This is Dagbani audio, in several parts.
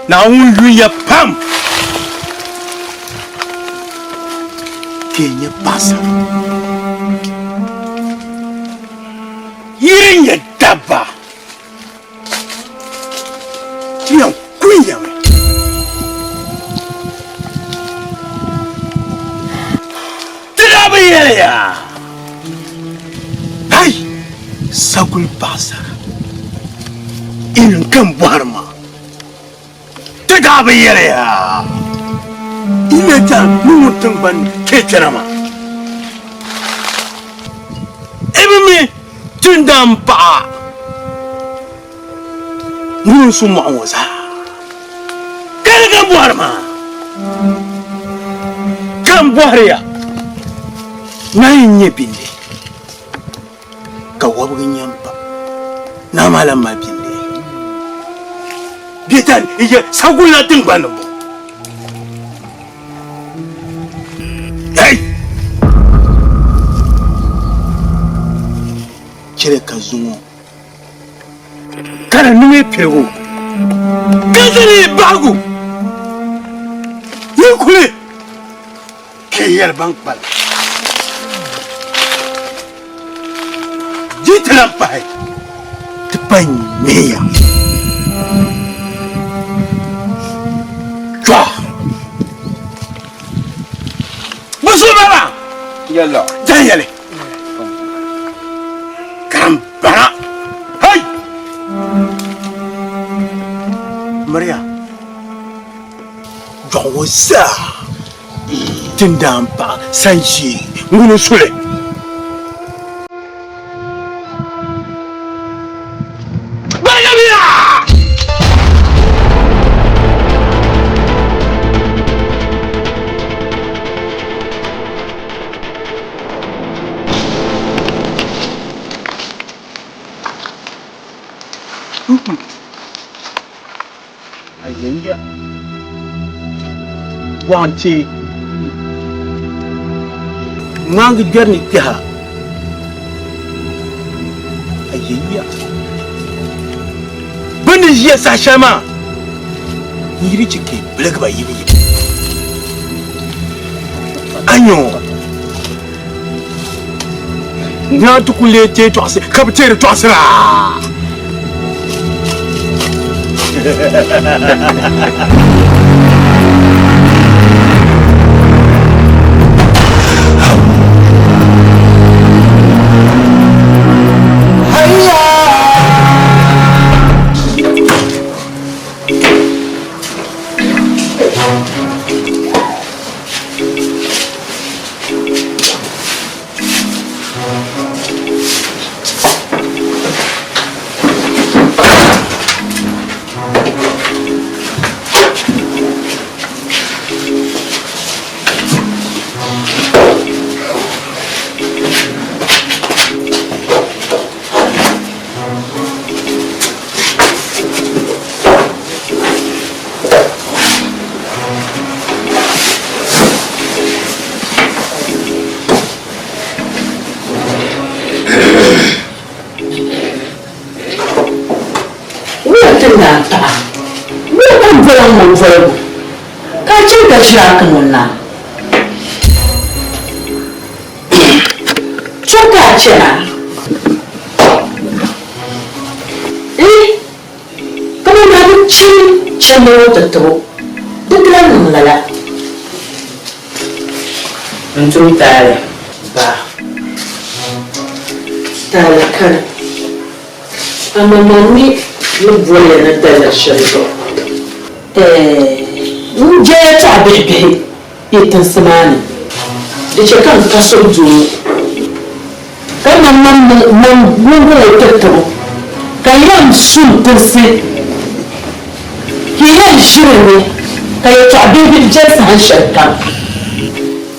Naawuni yuya pam ka yi nyɛ paɣasara yi di nyɛ dabba ti yɛn kun ya mi. Ti daa bi yɛli ya hai saguli paɣasara irin ka n bɔhiri maa. Ti daa bi yɛli ya yi ni chani ni ŋun tiŋgbani ni ka yi chana maa. Yi bi mi tindaan paɣa ŋun n-su mɔɣu ŋɔ zaa, ka di ka bɔhiri maa, ka m bɔhiri ya, Naa yi nyɛ bindi ka wɔbigu nyɛ m pa, naa maa lan mali bindi. Bɛ ta yɛ sagula tiŋgbani ni bɔ. Hey! Chɛli ka zuŋɔ ka di niŋ piligu ka zani bahigu yi kuli ka yɛli ban kpalim di ti lan pahi ti pa ŋmɛya chɔ bɛ so bala dan yɛli karambana hey Maria jɔɣu ŋɔ zaa Tindaan paɣa Sanʒee ŋuni n-su li? Gballigamiya! Ayaya. Gɔŋ ti ŋmaagi gbɛri ni kpɛha. Ayaya. Bɛ ni ʒiya saha shɛli maa, n yi di chɛ ka yi biligi ba yimyim. Anyo! Naa ti ku leei teei tɔɣisi ka bi teeri tɔɣisira. Wula ti naan paɣa? Wula ka m boli a ŋ-ŋɔ voligu ka a chɛ ka ʒiri a kani o naa? Chɔ ka a chana? Eh! Kamani a bi chim chandi ŋɔ ti tibu, di ti lahi niŋ lala. N tum taali, ba. Taali kani. Amaa man mi ni boli ya ni daliri shɛli zuɣu. Ɛɛh! N je yɛtɔɣ bihibihi yi tinsi maa ni. Di chɛ ka n ka suhudoo, ka maŋmaŋ ŋun ŋɔ ti tibu, ka yɛn su n tinsi, ka yi yɛn ʒiri ni ka yɛtɔɣ bihibihi beni saha shɛlikam.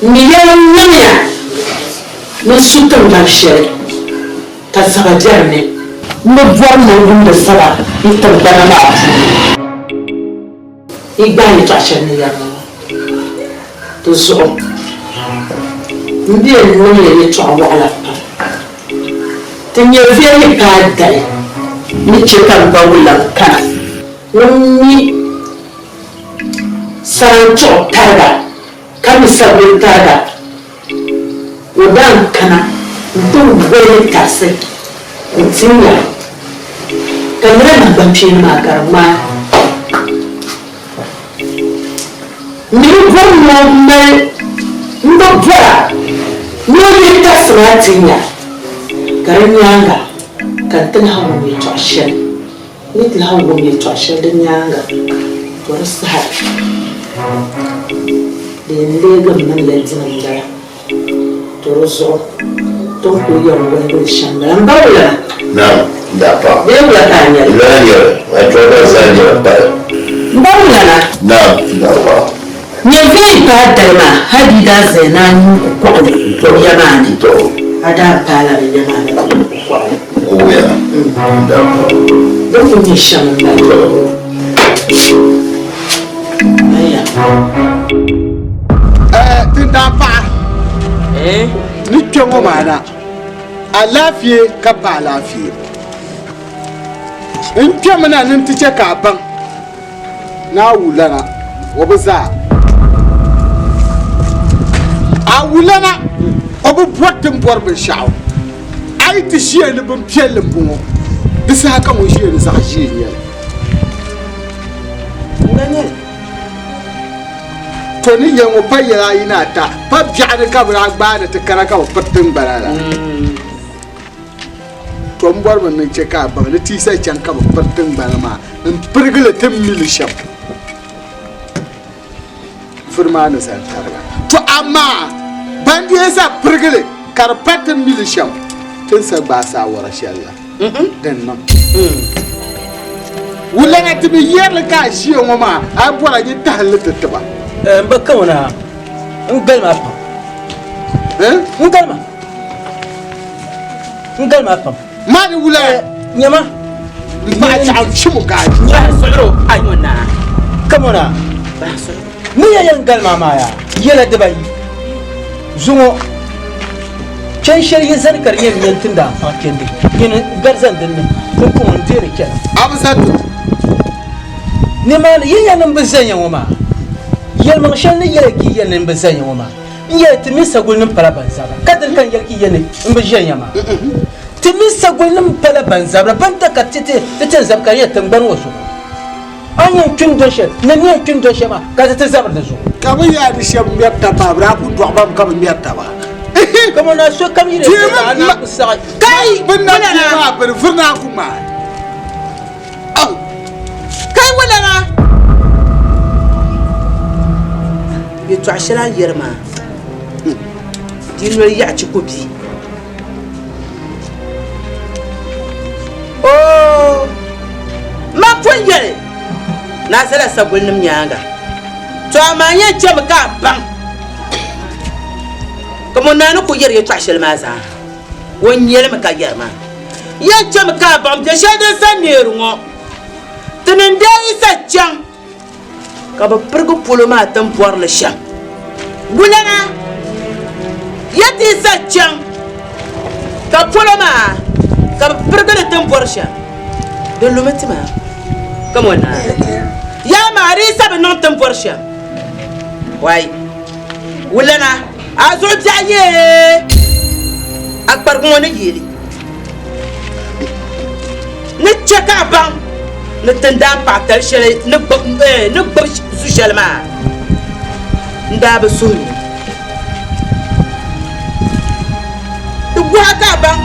N ni yɛn niŋya ni n su tiŋgban shɛli ka zaba be di ni. N ni bɔri ni n wumdi zaba yi tiŋgbana maa puuni. Yi gbaai yɛtɔɣ shɛli ni yɛri ŋɔ di zuɣu, m bi yɛn niŋ ya yɛtɔɣ wɔɣila pam. Ti nyɛviya yi paai dali ni chɛ ka m ba Wulan kana ŋun mi Sarantuɣu tariga ka mi Sabili tariga, o daa n-kana nti woli ni tarisi n-tin ya, ka lala naŋgbankpeeni maa ka di ŋmaai. M mi bi bɔri ni o mali, m bi bɔra ni o leei tarisi maa tin ya, ka di nyaaŋa ka n ti lahi wum yɛtɔɣ shɛli. N ni ti lahi wum yɛtɔɣ shɛli di nyaaŋa, to di saha di yɛn leegi m mini ya dini m-bala. To di zuɣu ti ni kul yɛn woligi li shɛm m-bala. M ba wulana? Naam, n daa paɣ. Bee wula ka a nya li? N lana nyɛ li, a yɛtɔɣa gba zaa nyɛla pali. M ba wulana? Naam, n daa paɣ. Nyɛviya yi paai dali maa, hal di daa zaya ni a nuu ku kɔɣili o ya maa ni, a daa paala bɛ ya maa ni ka nuu ku kɔɣili. Din kul nyɛ shɛm m-bala. Aya. Tindaan paɣa ni kpe ŋɔ maa na, alaafee ka pa alaafee. N kpɛmi na ni n ti chɛ ka a baŋ. Naa Wulana, o bi zaa. A Wulana, o bi bɔri ti ni bɔri binshɛɣu. A yi ti ʒiya ni bin piɛlli m-bɔŋɔ, di saha ka ŋun ʒiya ni zaɣ ʒee n-nyɛ li. To ni yɛli ŋɔ pa yɛla ayi ni ata, pa biɛɣu ni ka bɛ daa gbaai ni ti kana ka bɛ piri tiŋgbana la. To m bɔrimi ni n chɛ ka a baŋ ni ti yi sa chaŋ ka bɛ piri tiŋgbana maa m-pirigi li ti ni mi li shɛm vuri maa ni zani tariga. To amaa ban di yɛn sa pirigi li ka di pa ti ni mi li shɛm, ti ni sa gbaai saawara shɛli la din niŋ. Wulana ti mi yɛri li ka a ʒiya ŋɔ maa, a yi bɔra nyin tahili li ti ti ba. M ba Kawana, n galima pam. N galima. N galima pam. Maa ni wula? Nyama. N-kpaɣi chaɣu n-chim o ka a di. Bahi suɣiro a yi naa. Kamona, ni ya yɛn galimi a maa yaa yɛla dibayi. Zuŋɔ, chen shɛli yi zani ka di nyɛ n yɛn timdi a paɣa kpendi, nyini n-gari zani din ni, pumpɔŋɔ n-deeri chana. A bi zani ti. Nimaani yi nya ni m bi zanya ŋɔ maa, yɛlimaŋ shɛli ni yɛli ka yi yɛli ni m bi zanya ŋɔ maa, n yɛli ti mini sagulinim pala ban zabira, ka dini ka n yɛli ka yi yɛli ni m bi ʒiɛnya maa? Ti mini sagulinim pala ban zabira, ban da ka ti ti ti zabi ka di nyɛ tiŋgbani ŋɔ zuɣu. A ni yɛn kpini dɔni shɛli, ni n ni yɛn kpini dɔni shɛli maa, ka ti ti zabiri di zuɣu. Ka bɛ yaa ni shɛba ŋmɛri taba maa, bɛ daa kul dɔɣi ba mi ka bɛ ŋmɛri taba. Kaman a sokam yi di zaa a naan ku saɣi. Kai! Bɛ ni na deei maa, bɛ ni vuri naan ku ŋmaai. Aw! Kai wulana! Yɛtɔɣ shɛli a ni yɛri maa, di noli yaɣi chi ku bi. Oo! Man pun yɛli ni a zala sagulinim nyaaŋa. To amaa n yɛn chɛmi ka a baŋ ka mo naa ni ku yɛri yɛtɔɣ shɛli maa zaa, o nyɛlimi ka yɛri maa. N yɛn chɛmi ka a baŋ biɛ shɛli din sa neeri ŋɔ, ti ni n-deei yi sa chaŋ ka bɛ pirigi polo maa ti ni bɔri li shɛm. Wulana, ya ti yi sa chaŋ ka polo maa ka bɛ pirigi li ti ni bɔri shɛm, di lumi ti maa. Come on now. Yaa maa di yi sa bi niŋ ti ni bɔri shɛm. Wai! Wulana, a zuɣu biɛɣu yee, a kparigu ŋɔ ni yeeli. Ni chɛ ka a baŋ ni tindaan paɣatali shɛli ni gbibi zu shɛli maa n-daa bi suhi ni di guhi a ka a baŋ.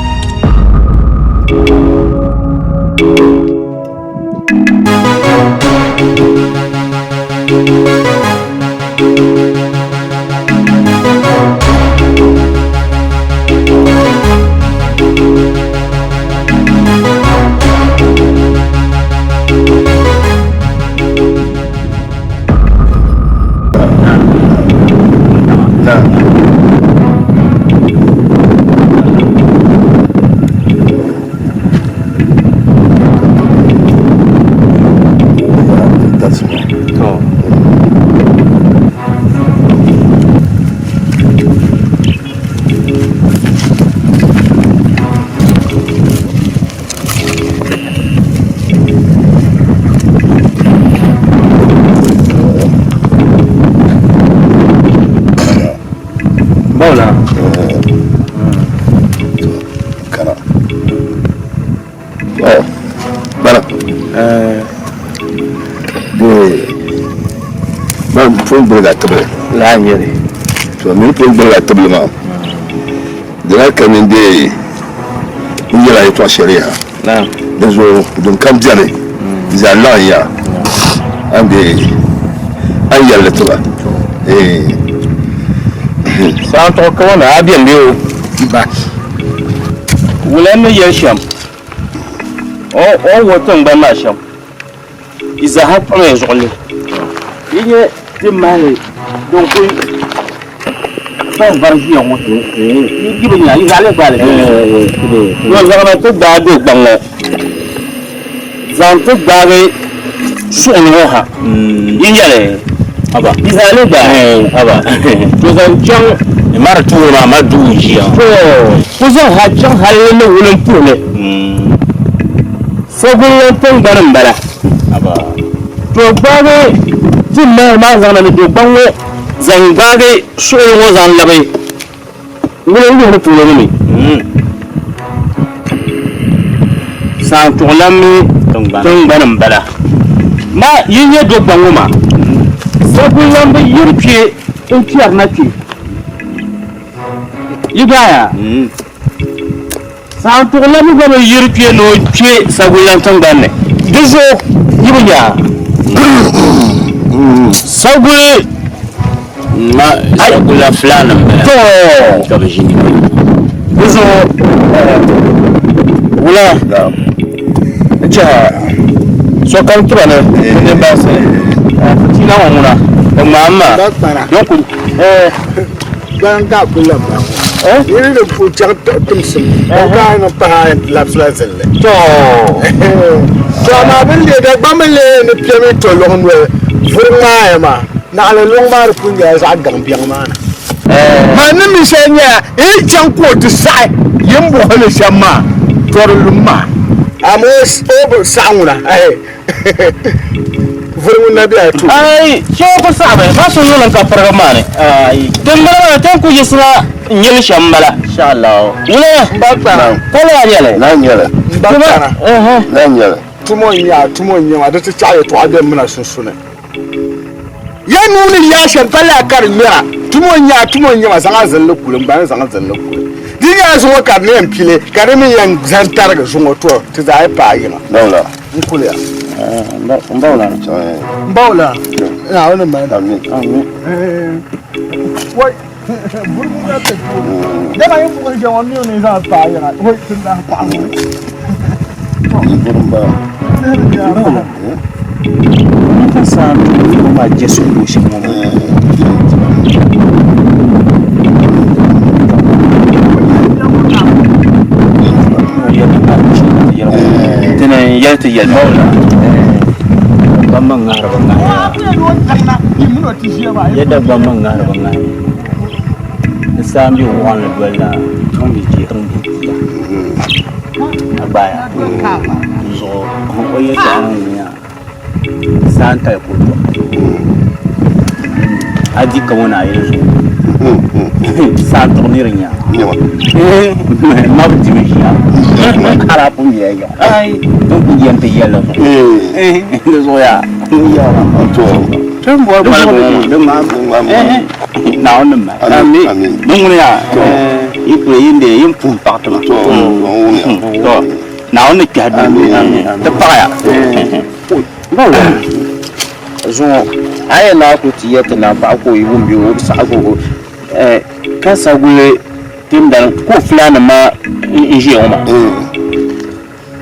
Bawla. Kana. Oh, bala. Ban pun gbiriga tibili. Laa nyɛli. To mini pun gbiriga tibili maa. Di lahi ka mini dee n yɛla yɛtɔɣ shɛli yaha. Di zuɣu din kam beni zaa laɣim ya a ni dee a ni yɛli li ti ba. Saantuɣu kawana a beni bee o ba? Wula n ni yɛli shɛm o ni wuhi tiŋgbani maa shɛm yi zaaha kpuɣimi zuɣu lihi yi nya ti mahili din kuli pahi vari ʒiya ŋɔ yi bi nya yi zaɣ lee gbaai li bee? Zaŋmi ti gbaai do gbaŋ ŋɔ zaŋ ti gbaagi suɣuni ŋɔ ha yi nya li yi zaɣ lee gbaai to zaŋ chaŋ Mari tuuli maa mali duu n-ʒiya ŋɔ. To ku zaŋ ha chaŋ hali ni wulimpuhili Saguliŋ tiŋgbani m-bala. To gbaagi ti mahi maa zaŋ na ni do gbaŋ ŋɔ zaŋ gbaagi suɣili ŋɔ zaŋ labi wulinluhili polo ni mi. Saantuɣulan mi tiŋgbani m-bala. Ma yi nya do gbaŋ ŋɔ maa, Saguliŋ bi yiri kpe n-kpɛri na kpe. Yi gbaaya? Saantuɣulan mi gba bi yiri kpe ni o kpe Saguliŋ tiŋgbani ni. Di zuɣu yi bi nya Saguli Ma Saguliŋ fulaannima m-bala To! ka bɛ ʒi nimaani. Di zuɣu wula n chɛha sokam tiba ni ni baŋsi fitiina ŋɔ ŋuna di ŋmaami maa Ba kpara. Don ku Ban ka kuli la ba. Niri ni ku chaŋ timsim, o ka a niŋ pahi a yɛn ti labisila zilli. To! To amaa bɛ ni leei Dagbaŋ mi leei ni piɛmi to luŋ noli vuri ŋmaaya maa, naɣila luŋ maa di kuli nyɛla zaɣ gaŋ biɛŋ maa na. Man ni mi shɛli nyɛla n yi chaŋ ka o ti saɣi yi ni buɣisi li shɛm maa, to di lum maa. Amaa o bi saɣi ŋuna, ayi. Vuri ŋun na be a tooni. Ayi, shee ku saɣimi, ma so yuli n-ka pirigi maa ni. Tiŋgbani maa ti ni ku yiɣisila n-nyɛ li shɛm m-bala. Wula? Ka lala nyɛ li? M ba kpana. Tumo n-nyɛ a, tumo n-nyɛ ma, di ti chaɣi yɛtɔɣa bɛ m mina sunsuni. Ya nuu ni yaa shɛm ka lala ka di ŋmɛra. Tumo n-nyɛ a, tumo n-nyɛ ma, zaŋ a zinli kuli, m gba ni zaŋ n zinli kuli. Di nyɛla zuŋɔ ka di ni yɛn pili, ka di mi yɛn zani tarigi zuŋɔ, tɔ ti zaa yi paai yiŋa. N kuliya. N bawla. N bawla. Naawuni mali. Amin. Amin. Wai. Burigu ka ti. Dama yi buɣi jɛŋɔ mi ni zaŋ paai yiŋa. Wai ti lahi paɣa ŋɔ. Burim ba. Ka saa ŋɔ maa je suhu shɛm ŋɔ maa. Tini n yɛli ti yɛlimaŋli la, Dagbamba ŋahiri bi ŋahiya. Ya Dagbamba ŋahiri bi ŋahiya. Di saa m-be waɣinli doli la tiŋ bi je tiŋ bi bia. A gbaaya di zuɣu o yɛltɔɣa ŋɔ nya saa n-tali ka o dɔɣi. A di ka ŋɔ ni a yɛli zuɣu saa n-tuɣi niri nya. Ma bi dimi ʒiya hali a pun bela yiŋa. Din kuli yɛn ti yɛli zuɣu di zuɣu yaa Tin bɔri baligu ŋɔ Naawuni ni mali. Din ŋuni yaa yi kuli yin dee yin puhi paɣa ti ma. To Naawuni ni kpɛhi duu ti paɣiya. Zuŋɔ a yɛn naai kuli ti yɛli ti naa paɣa ka o yi wum bee o bi saɣi ka o ka saguli tindani ka o fulaannima maa n-ʒiya ŋɔ maa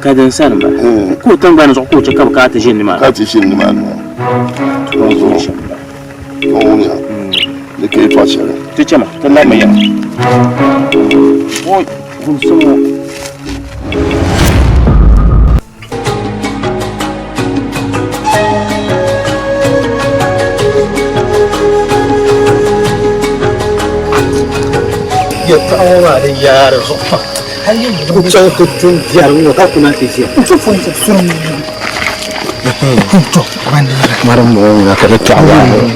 ka din sani m-bala ka o tiŋgbani zuɣu ka o chɛ ka bɛ kana ti ʒini nimaani. Ka ti ʒini nimaani maa. Di ka yɛtɔɣ shɛli. Ti chama, ti labimi yiŋa. Oi, gumsim ŋɔ. Yɛltɔɣa ŋɔ maa di yaari zuɣu pam. N chaŋ ti tum biɛri ŋɔ ka kuna ti ʒiya. Mari ŋɔ ŋuna ka di tɔɣa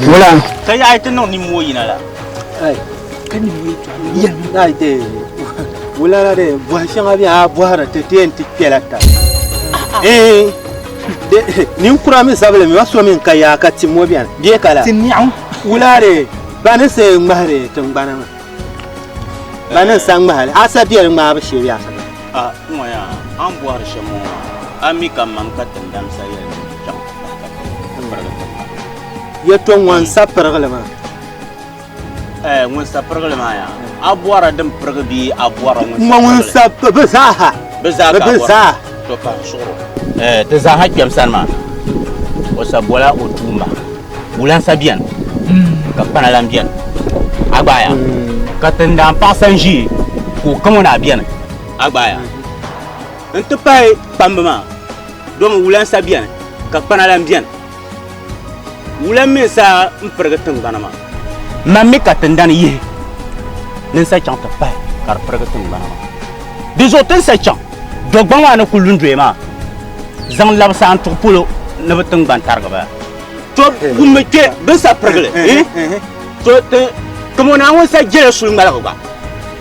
wula. Ka yaɣi ti niŋ nimmoo yina la. Wula la de bɔhi shɛŋa bɛ a bɔhiri ti ti yɛn ti kpɛla taba. Eh, ninkura mi zabili mi ba so mi ka yaa ka ti mo bɛni bee ka la. Ti niɛɣu. Wula de ba ni sa ŋmahiri tingbana maa. Ba ni sa ŋmahili a sa bɛ di ŋmaabu shee bee a sa A ŋɔ yaa a ni bɔhiri shɛm ŋɔ maa a mi ka mam ka tindani sa yɛli ni chaŋ ti pahi ka ti pirigi tingbana. Yɛtɔɣ ŋɔ n-sa pirigili maa. Eh, ŋun sa pirigili maa yaa a bɔra din pirigi bee a bɔra ŋun sa ŋun sa bɛ zaaha bɛ zaa ka bɛ zaa to ka n suɣuro eh ti zaaha kpɛm sani maa o sa bɔla o tuumba wulansa bɛni ka kpana lan bɛni a gbaaya ka tindaan paɣa sa n-ʒi ka o kamo naa bɛni a gbaaya n ti pahi kpamba maa domi wulansa bɛni ka kpana lan bɛni Wula mi n-sa m-pirigi tiŋgbana maa? Man mi ka tindani yihi ni n-sa chaŋ ti pahi ka di pirigi tiŋgbana maa. Di zuɣu ti ni sa chaŋ Dɔgbaŋ maa ni kuli lu n-doya maa zaŋ labisi a n-tuɣi polo ni bɛ tiŋgbani tarigi ba. To wummi kpe bɛ ni sa pirigi li, to ti Kamonaa ŋun sa jɛla suli ŋmaligi gba.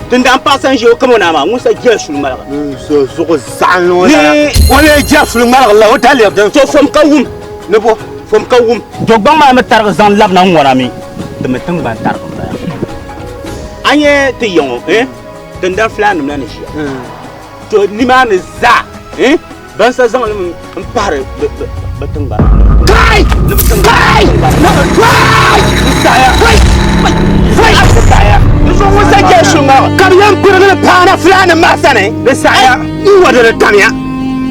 Tindaan paɣa sa n-ʒi o Kamonaa maa ŋun sa jɛla suli ŋmaligi. So zuɣu zaɣinli o lala. O lee jɛri suli ŋmaligi la o daliri din. To fom ka wum ni bo. Fom ka wum. Dɔgbaŋ maa mi tarigi zaŋ labina ŋ-ŋɔna mi, di mi tiŋgbani tarigi m-bala. A nya ti ya ŋɔ, eh, tindan fulaannima la ni ʒiya. To nimaani zaa, eh, ban sa zaŋ li mi m-pahiri bɛ tiŋgbani. Kai! Ni bɛ tiŋgbani. Kai! Kai! N-saɣiya. Kai! N saɣiya. Di zuɣu ŋun sa jɛri suli ŋmaligi. Ka bɛ yɛn pirigi li paana fulaannima maa sani. Di saɣiya. N-ŋɔ di di tamya.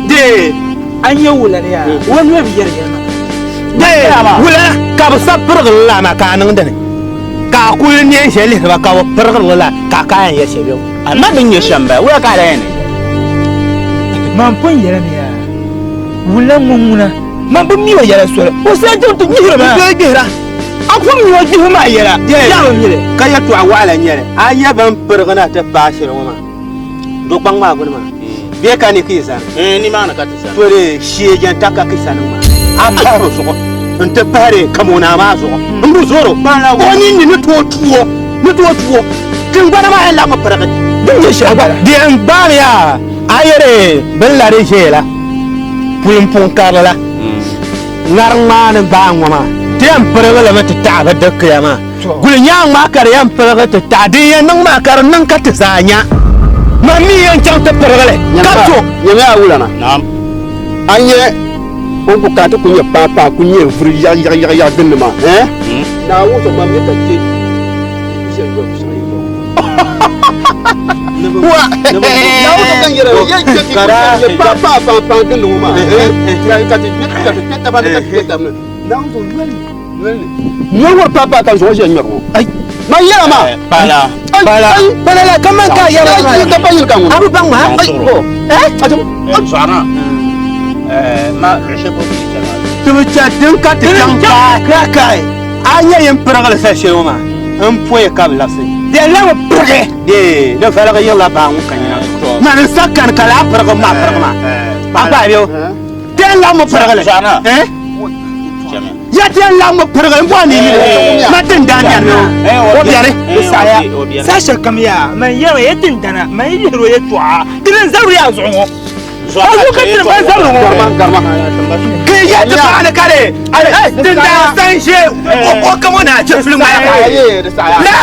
Dee! A nya wula ni yaa? O noli bi yɛri yɛlima. Dee! Wula ka bɛ sa pirigili la maa ka a niŋdi ni. Ka a kuli ne n-ʒe lihiri ba ka bɛ pirigiri li la, ka a ka a yɛn yɛli shɛli bɛ? A ma din nyɛ shɛm m-bala, wula ka a daa yɛn niŋ? Man pun yɛlimi yaa, wula ŋɔ ŋuna, man bi mi o yɛla soli, o saha chaŋ ti gbihiri ma. N gbihira, a pun mi o gbihibu maa yɛla, yaa bi mi li. Ka yɛtɔɣ waɣila n-nyɛ li, a nya bɛ ni pirigi na ti paai shɛli ŋɔ maa, do kpaŋ maa gbuni maa, bee ka ni ka yi zani? Ɛɛn, nimaani ka ti zani. To di shee jɛntaka kisa nim maa, a pahiri zuɣu nti pahiri kamonaa maa zuɣu m-bi zɔr o. O ninni ni tooi tu o, ni tooi tu o. Tiŋgbana maa yɛn laɣimmi pirigi. Din nyɛ shɛli gba, di yɛn gbaami ya a yɛri bɛ ni la di ʒiɛya la, pulimpuŋ karili la, ŋariŋ maa ni gbaai ŋɔ maa, ti yɛn pirigi li mi ti taɣi bɛ dikiya maa. Guli nyaŋ maa ka di yɛn pirigi ti taɣi, din yɛn niŋ maa ka di niŋ ka ti zaa nya. Man mi yɛn chaŋ ti pirigi li ka to. Nyamiya a wulana. A nya o ni ku kana ti ku nya paapaa ku nya vuri yaɣiyaɣiyaɣ gindi maa, ɛɛn? Naawuni so man mi ka chɛ yi shɛli doli ku shɛŋa yi zuɣu. Naawuni so ka n yɛra yɛn chɛ ti ku nya paapaa paapaa gindi ŋɔ maa, ɛɛn? Ka ti kpe taba ni ka ti kpe taba ni. Naawuni so yoli ni. Nyɔri wari paapaa ka n zaŋ o ʒiya ŋmɛri ŋɔ. Man yɛla maa. Pala. Pala. Pala la kaman ka yɛla maa. Ka pa yini ka ŋuna. A bi baŋ maa. Eh? Sɔɣana. Ma luɣi shɛli polo ti chani maa. Ti bi chɛ din ka ti chaŋ paai. Kai. A nya yin pirigili sa shɛli ŋɔ maa, n poya ka bi labisi. Di yɛn lahi pirigi. Dee, di valigi yiɣila baa ŋun ka nyina zuɣu. Mani n sa kani ka laa pirigi maa pirigi maa. A gbaai bɛ o. Di yɛn lahi mi pirigili. Sɔɣana. Eh? Ya ti yɛn laɣim pirigi n bɔhi ni mi ma tindaan bɛni mi o bɛni di saɣaya. Saha shɛli kam yaa man yɛrimi ya tindana man yi lihiri o yɛltɔɣa di ni zabiri yaa zuɣu ŋɔ. O zuɣu ka tiri ban zabiri ŋɔ. Ka ya ti paɣa ni ka di tindaan san ʒe o kamo na chɛ fili ŋmaya. La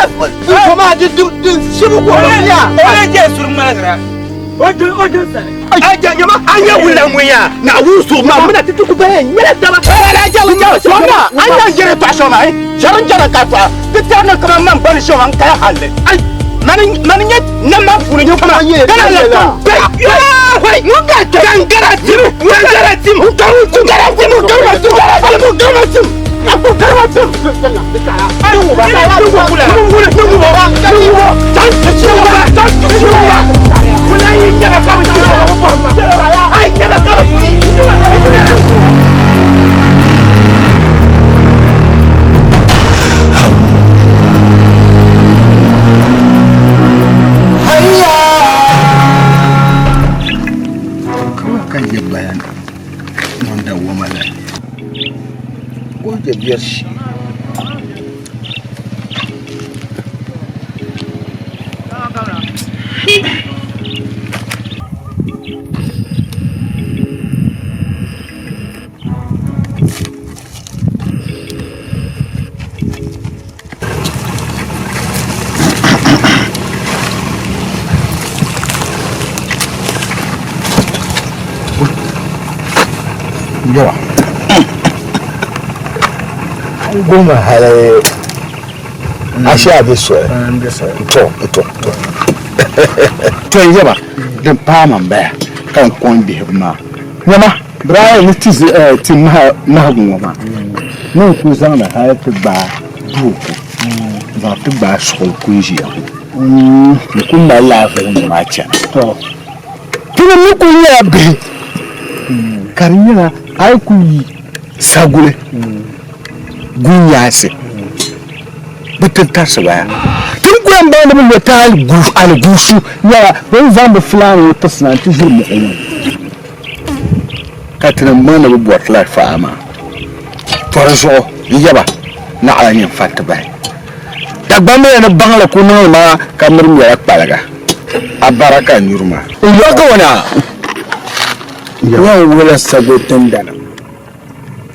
Kuma di di di shibu ko ya. O le je suri ŋmaligira. O dun o dun sani. A nyama a nya wula ŋun ya na wun su ma muna ti tuku baya nyɛla taba. Ala jawu jawu sɔŋna a nya yɛrɛ tɔɣa shɛŋa maa jɛri jɛri ka tɔɣa ti tɛri ni kaman man bani shɛŋa n kaya halli. Ai mani mani nyɛ nam maa puuni nyɛ kama kana la tɔn bɛɛ ŋun ka gangara tim gangara tim gangara tim gangara tim gangara tim gangara tim Goja biɛri shee Yawa goma hali ashe a bɛ soli to to to to n yaba din paai ma n baya ka n kɔŋ bihigu maa nyama Brian ni ti ti mahigu ŋɔ maa ni n kuli zaŋdi hali ti gbaai duu ku zaŋ ti gbaai suɣuli ku n ʒiya n kuli mali laafee ŋɔ maa chana Tinim mi kuli nyɛla bihi ka di nyɛla a yi kuli yi saguli gunyaasi bɛ ti tarisi ba ya. Ti ni kuli yɛn baŋ ni bɛ lo ti aliguusu nyɛla bɛ ni zaŋ bɛ fulaani ŋɔ tirisi na nti ʒiri muɣu ŋɔ ka tinim baŋ ni bɛ bɔri ti la faa maa. Tɔ di zuɣu n yaba naɣila nyin fa ti bahi. Dagbamba ya ni baŋ li ku niŋli maa ka miri nyɛla kpaliga. A bara ka nyuri maa. N yɔri ka o na. Yɛn wuhila sago tindana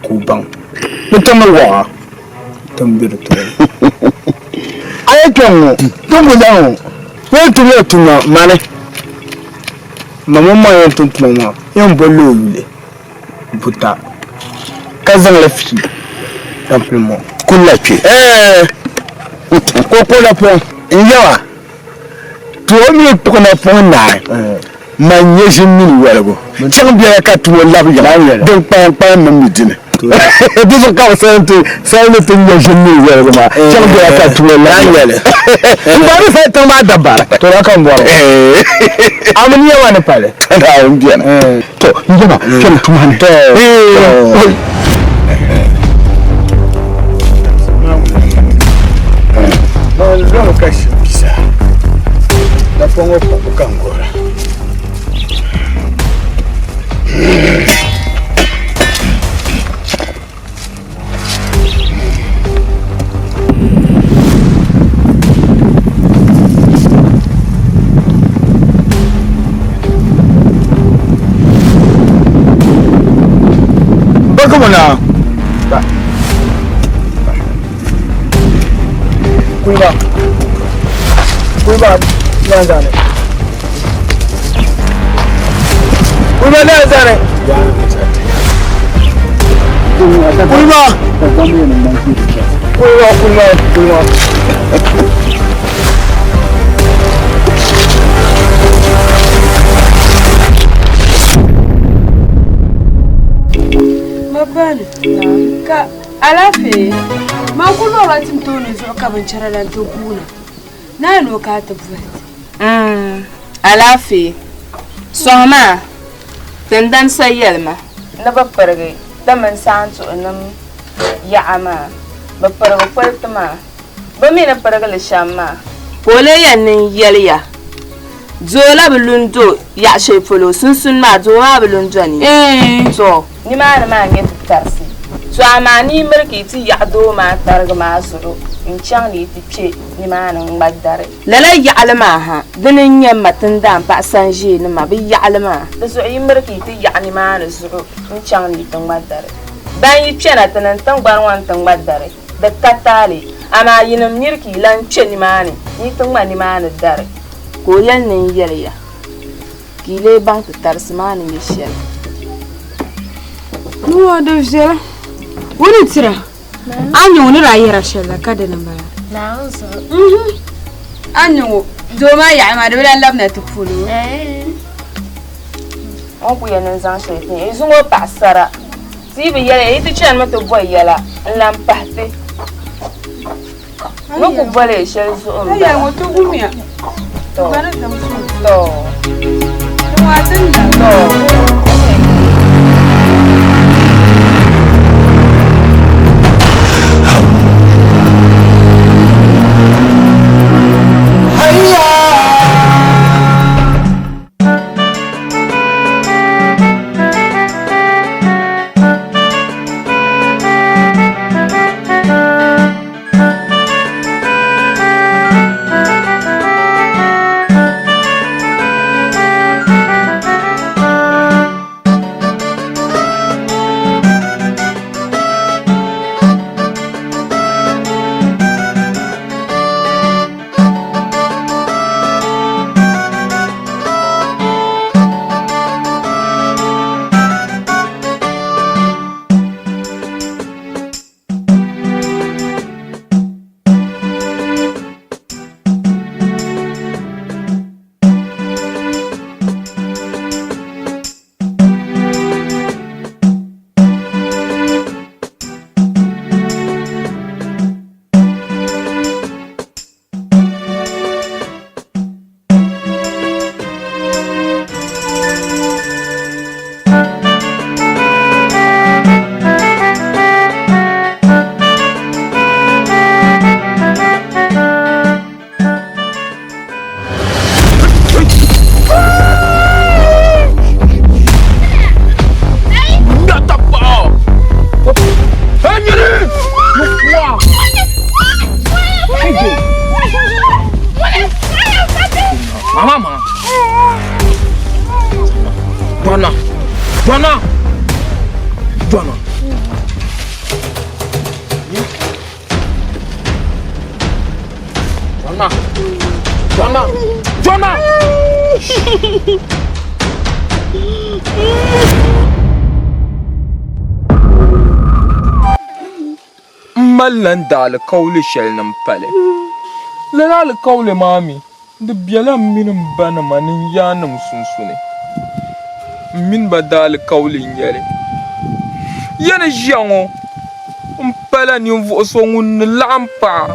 ka o baŋ. Ni ti miri wɔɣa. Tim be di tooni. A yi kpɛŋ ŋɔ, ti ku zaŋ o. Yɛn tumla tuma mani. Ma ŋun maa yɛn tum tuma maa yɛn bolila o yuli buta ka zaŋ li fi tampilim ŋɔ. Kuli la kpe. Ɛɛ! Ka o kpuɣi napɔŋ n-yɛba. To o mi kpuɣi napɔŋ naai, man nyɛ ʒim mini yɔligu. Chaŋ biɛla ka tumo labi yiŋa, din kpalim kpalim mi mi dini. Di zuɣu ka bɛ sali ti sali ni ti nya ʒini ni yɛligu maa chaŋ doya ka tuo la nyɛli. N gba ni sali tiŋ maa dabari. To la ka n bɔri. A mi niya maa ni pali. Naawuni beni. To n yaba kpɛm tuma ni. To. Man lɔmi ka ʒi bisa. Napɔŋ ŋɔ kpabu ka n gɔra. Barkamu na. Kuiba. Kuiba na zane. Kuiba na zane. Kuiba. Kuiba, kuiba, kuiba. Mabani, ka alaafee man ku lɔrila tim tooni zuɣu ka binchɛra la n-ti guuna naai ni o ka a ti boli ti. Alaafee, sɔhimi a, Tindani sa yɛli ma. Ni bɛ pirigi ti mini Saantuɣunim yaɣa maa, bɛ pirigi poli ti maa, bɛ mi ni pirigi li shɛm maa. Ka o lee yɛn ni n-yɛli ya, Doo la bi lu n-do yaɣ shɛli polo sunsuuni maa, doo maa bi lu n-do ni. Tɔ! Nimaani maa n-nyɛ ti tarisi. Tɔ amaa ni yi miri ka yi ti yaɣi doo maa tariga maa zuɣu n-chaŋ ni yi ti kpe nimaani ŋ-ŋma dari. Lala yaɣili maa ha, dini n-nyɛ m ma Tindaan paɣ Sanʒeenima bɛ yaɣili maa. Di zuɣu yi miri ka yi ti yaɣi nimaani zuɣu n-chaŋ ni yi ti ŋma dari. Ban yi kpɛna ti niŋ tiŋgbani ŋɔ nti ŋma dari, di ka taali, amaa yinim miri ka yi lan kpe nimaani ni yi ti ŋma nimaani dari. Ka o yɛli ni n yɛli ya, ka yi lee baŋ ti tarisi maa ni nyɛ shɛli. Nua di viɛla, o ni tira, a ni nya o ni daa yɛra shɛli la ka dini m-bala. A ni nya o doo maa yaɣi maa di bi lan labina ti polo. O ni ku yɛn ni n-zaŋ shɛli ti ya, yi zaŋ o paɣisara. Ti yi bi yɛli ya, yi ti chanimi ti bɔ yɛla n-lan pahi ti ni ku boli ya shɛli zuɣu m-bala. Tɔ! Tɔ! Tɔ! M malila n daalikauli shɛli ni m pali. Lala alikauli maa mi, di bela m mini m banima ni n yaannim sunsuuni. M mini ba daalikauli n-nyɛ li. Ya ni ʒiya ŋɔ, m pala ninvuɣ so ŋun ni laɣim paɣa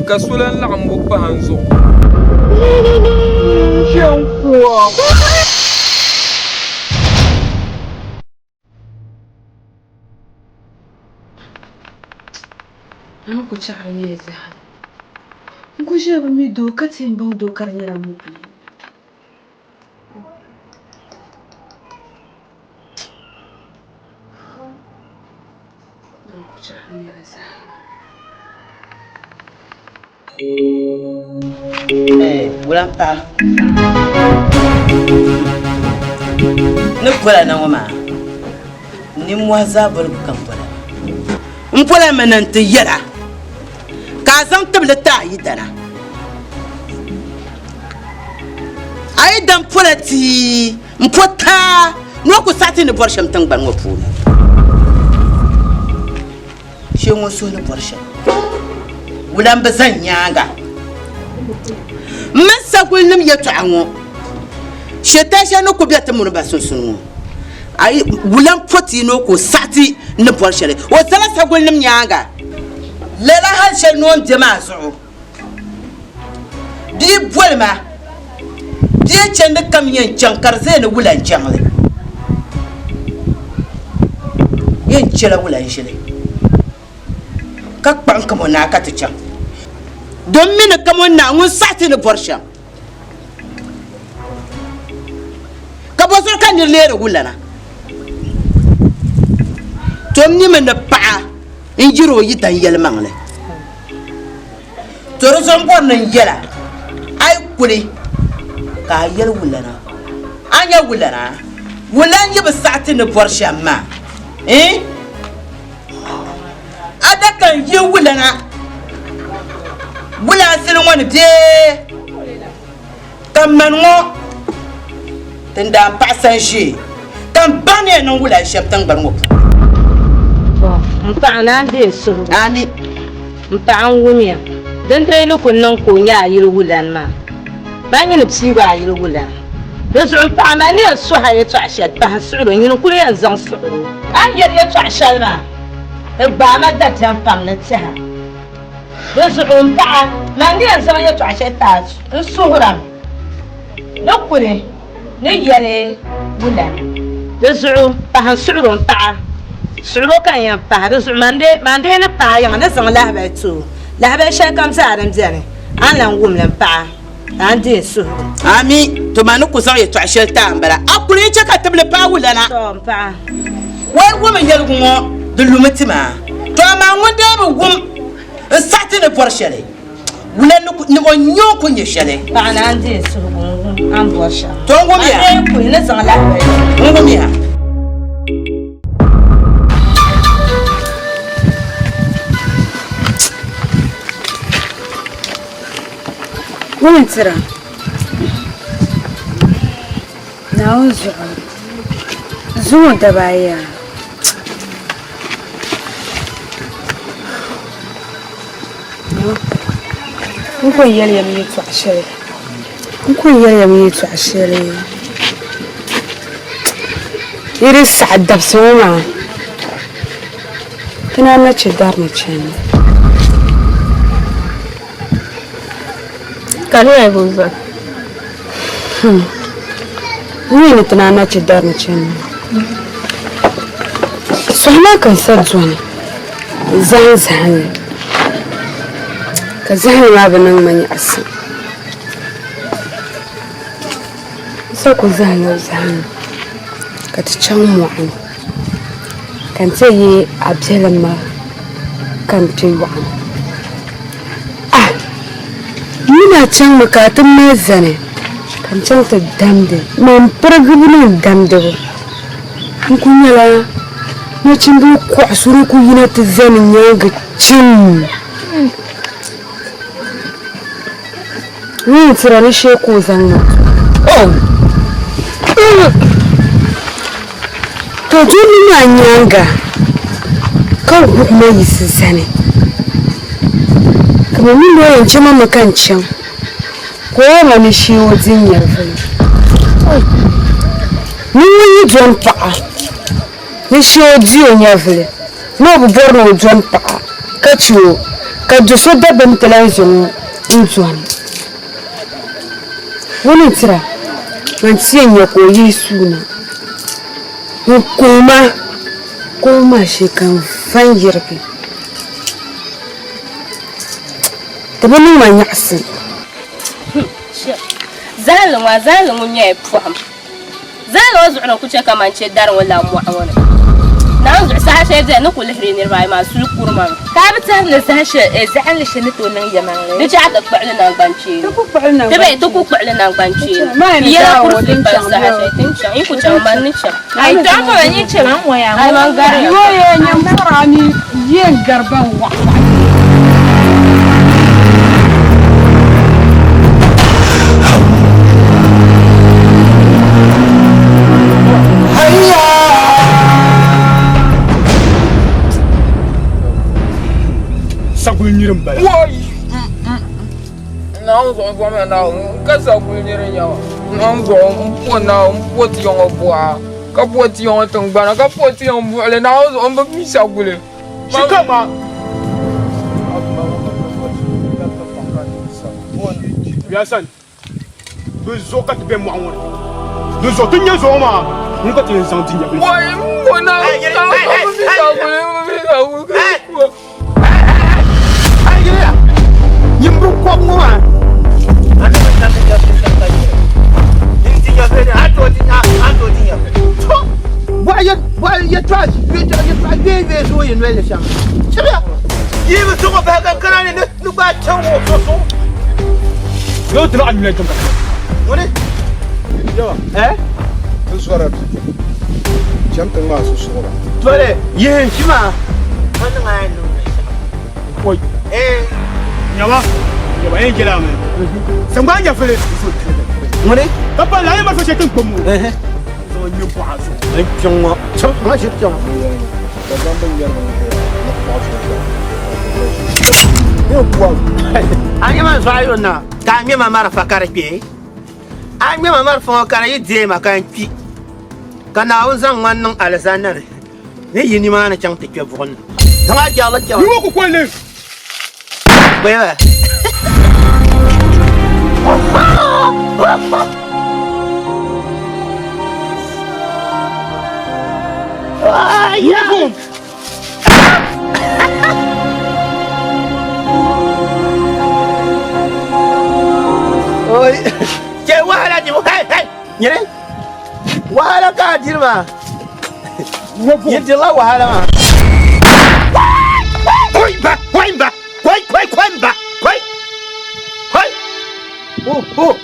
ka so lan laɣim bo pahi n zuɣu. Chɛ n ku a. A ni ku chaɣiri nyɛla zaa. N ku ʒiya bi mi doo ka ti yɛn baŋ doo ka di nyɛla mɔpili. Wula m-paɣa ni pola na ŋɔ maa nimmɔhi zaa boligu ka m pola m pola mi ni n-ti yɛla ka a zaŋ tibili ti a yidana a yi dan pola ti M po taa ni o ku saɣi ti ni bɔri shɛm tiŋgbani ŋɔ puuni. Shee ŋun suhu ni bɔri shɛm, wula m-bi zani nyaaŋa. M mini sagulinim yɛtɔɣa ŋɔ, shɛtan shɛli ni ku be ti mini ba sunsuuni ŋɔ, a yi wula m-po ti ni o ku saɣi ti ni bɔri shɛli, o zala sagulinim nyaaŋa. Lala hal shɛli ni o ni be maa zuɣu. Bia boli ma, bia chandi kam yɛn chaŋ ka di zaya ni wula n-chaŋ li? Yɛn chɛla wula n-ʒili ka kpaɣim kamo naa ka ti chaŋ. Dom mi ni kamo naa ŋun saɣi ti ni bɔri shɛm. Ka bɔzuɣu ka nir leeri wulana? Tom nimi ni paɣa n-yiri o yidan yɛlimaŋli. To di zuɣu m bɔri ni n yɛla a yi kuli ka a yɛli wulana, a nya wulana, wulana yi bi saɣi ti ni bɔri shɛm maa, eh? A da ka n yi wulana wulaasili ŋɔ ni bee ka mani ŋɔ tindaan paɣa sanʒee ka m baŋ ni yɛn niŋ wulan shɛm tiŋgbani ŋɔ puuni. Tɔ! M paɣa naan deei suhigu. Ami. M paɣa n wumya. Dindali ni ku niŋ ka o nyɛ a yili wulani maa. Man nyini piigi a yili wulani. Di zuɣu m paɣa man ni yɛn suhi a yɛtɔɣ shɛli pahi suɣiri o, nyini n-kuli yɛn zaŋ suɣiri o. A ni yɛli yɛtɔɣ shɛli maa, di gbaai ma dabiɛm pam ni tɛha. Di zuɣu m paɣa, man ni yɛn zaŋ yɛtɔɣ shɛli ti a, n suhirami ni kuli ni yɛli wulani. Di zuɣu pahi n suɣiri o m paɣa, suɣiri o ka n yɛn pahi. Di zuɣu man dee ni paai yiŋa ni zaŋ lahibali ti o. Lahibali shɛli kam zaa din beni, a ni lan wum li m paɣa, ka a ni deei n suhigu. Ami, to man ni ku zaŋ yɛtɔɣ shɛli ti a m-bala. A kuli yi chɛ ka tibili paai wulana. Tɔ m paɣa. O yi wum n yɛligu ŋɔ, di lumi ti ma. To amaa ŋun dee bi wum n saɣi ti ni bɔri shɛli, wula ni o nya o ku nya shɛli. Paɣa naa n-deei suhigu n-wum a ni bɔri shɛm. To n wumya. A deei kuli ni zaŋ lahibali ti. N wumya. Ŋuni n-tira? Naawuni zuɣu zuŋɔ daba ayi yaa. N ko yɛli ya mi yɛltɔɣa shɛli n ko yɛli ya mi yɛltɔɣa shɛli yi di saɣi dabisi ŋɔ maa ti naan na chɛ dari ni chani. Ka di nyɛla bɔ zuɣu? N mi ni ti naan na chɛ dari ni chani Sɔhi maa ka n sa dɔni zahim zahimli ka zahimli maa bi niŋ ma nyaɣisim. N sa ku zahimla zahimli ka ti chaŋ mɔɣu ni ka n ti yi a biɛlim maa ka n kpe yɔɣu ni. Ah! M mi ni a chaŋmi ka a ti mali zani ka n chaŋ ti damdi man pirigibu ni n damdibu. N kul nyɛla nachimbil kɔɣisiri ku yina ti zani nyaaŋa chim. Ŋun yɛn tira ni shee ka o zaŋ ma oh! To doli maa nyaaŋa ka wuɣi ma yiɣisi zani ka ma mini o yɛn chɛ ma mi ka n chaŋ ka o yɛli ma ni shee o di nyɛvili. Ni ŋun yi dɔni paɣa. Ni shee o di o nyɛvili, ni o bi bɔri ni o dɔni paɣa ka chɛ o, ka do so dabim ti lan zaŋ o n-dɔni. Ŋuni n-tira, man ti yɛn nya ka o yihi suuna n-kuhi ma, kuhigu maa shee ka n va n-yirigi. Di bi niŋ ma nyaɣisim. Zahinli ŋɔ, a zahinli ŋun nyɛla pɔhim. Zahinli ŋɔ zuɣu ni ku chɛ ka man chɛ dari ŋɔ lan mɔɣu ŋɔ ni. Naawuni zuɣu saha shɛli beni ni ku lihiri niriba ayi maa suli kuri ma mi. Ka a bi tɛhiri ni zahin shɛli, zahinli shɛli ni tooi niŋ yɛlimaŋli? Di chɛ a ti kpuɣi li naŋgbankpeeni. Ti bee ti ku kpuɣi li naŋgbankpeeni. Ti yɛla kuri suli pali saha shɛli ti ni chaŋ. Yi ku chaŋ, man ni chaŋ. Ayi, tɔɣim ka man yi chɛ man ŋɔ yaa ŋɔ. Ayi, man gari ya. Yooye, nyam pɔra a ni yɛn gari ban wɔɣiwɔɣi. Saguli nyiri m-bala. Naawuni zuɣu n-bɔhimi Naawuni ka saguli nyiri n-nyɛ ma. Naawuni zuɣu m-po Naawuni m-po ti ya ŋɔ buɣa ka po ti ya ŋɔ tiŋgbana ka po ti ya ŋɔ buɣili Naawuni zuɣu m bi mi saguli. Shikama. Yasan, bɛ zuɣu ka ti be mɔɣu ŋɔ ni. Di zuɣu ti nya zuɣu maa, ŋun ka ti yɛn zaŋ di nyabili. Wai, m bo Naawuni, Naawuni m bi mi saguli, m bi mi saguli. Nyin bi kɔb ŋɔ maa. Yɛtɔɣa yɛtɔɣa zooi noli ni shɛm. Chɛliya yi bi sɔŋ o bahi ka kana ni ni gbaai chaŋ o so so. Yóò ti laɣim nyuli tiŋ ka Ŋuni? Yawa. Eh? N zɔra bi. Cham ti ŋmaa so suɣura. Tole yihi n shima. Ka niŋ a yɛn niŋ shɛm. Oi. Eh. Yawa. Yawa yɛn jɛla mi. Sangban nyɛfili. Ŋuni? Ka pa laa yɛn ma so shɛli tiŋ kpam o. Zaŋ nyɛ bɔɣa zuɣu. N kpiɔŋ ŋɔ. Chaŋ ŋɔ ʒi kpiɔŋ. A nya ma zuɣu ayo na ka a ŋmɛ ma marafa ka di kpe a ŋmɛ ma marafa ŋɔ ka di yi deei ma ka n kpi ka Naawuni zaŋ ma niŋ alizanda ni ni yi nimaani chaŋ ti kpe buɣim ni zaŋ a jɛɣili chaŋ. Yi kukoli. Kpɛba. Oi, che wahala di hey hey, nyere. Wahala ka diri maa. Yi dirila wahala maa. Koi ba, koi ba, koi koi koi ba, koi. Koi. Oh oh.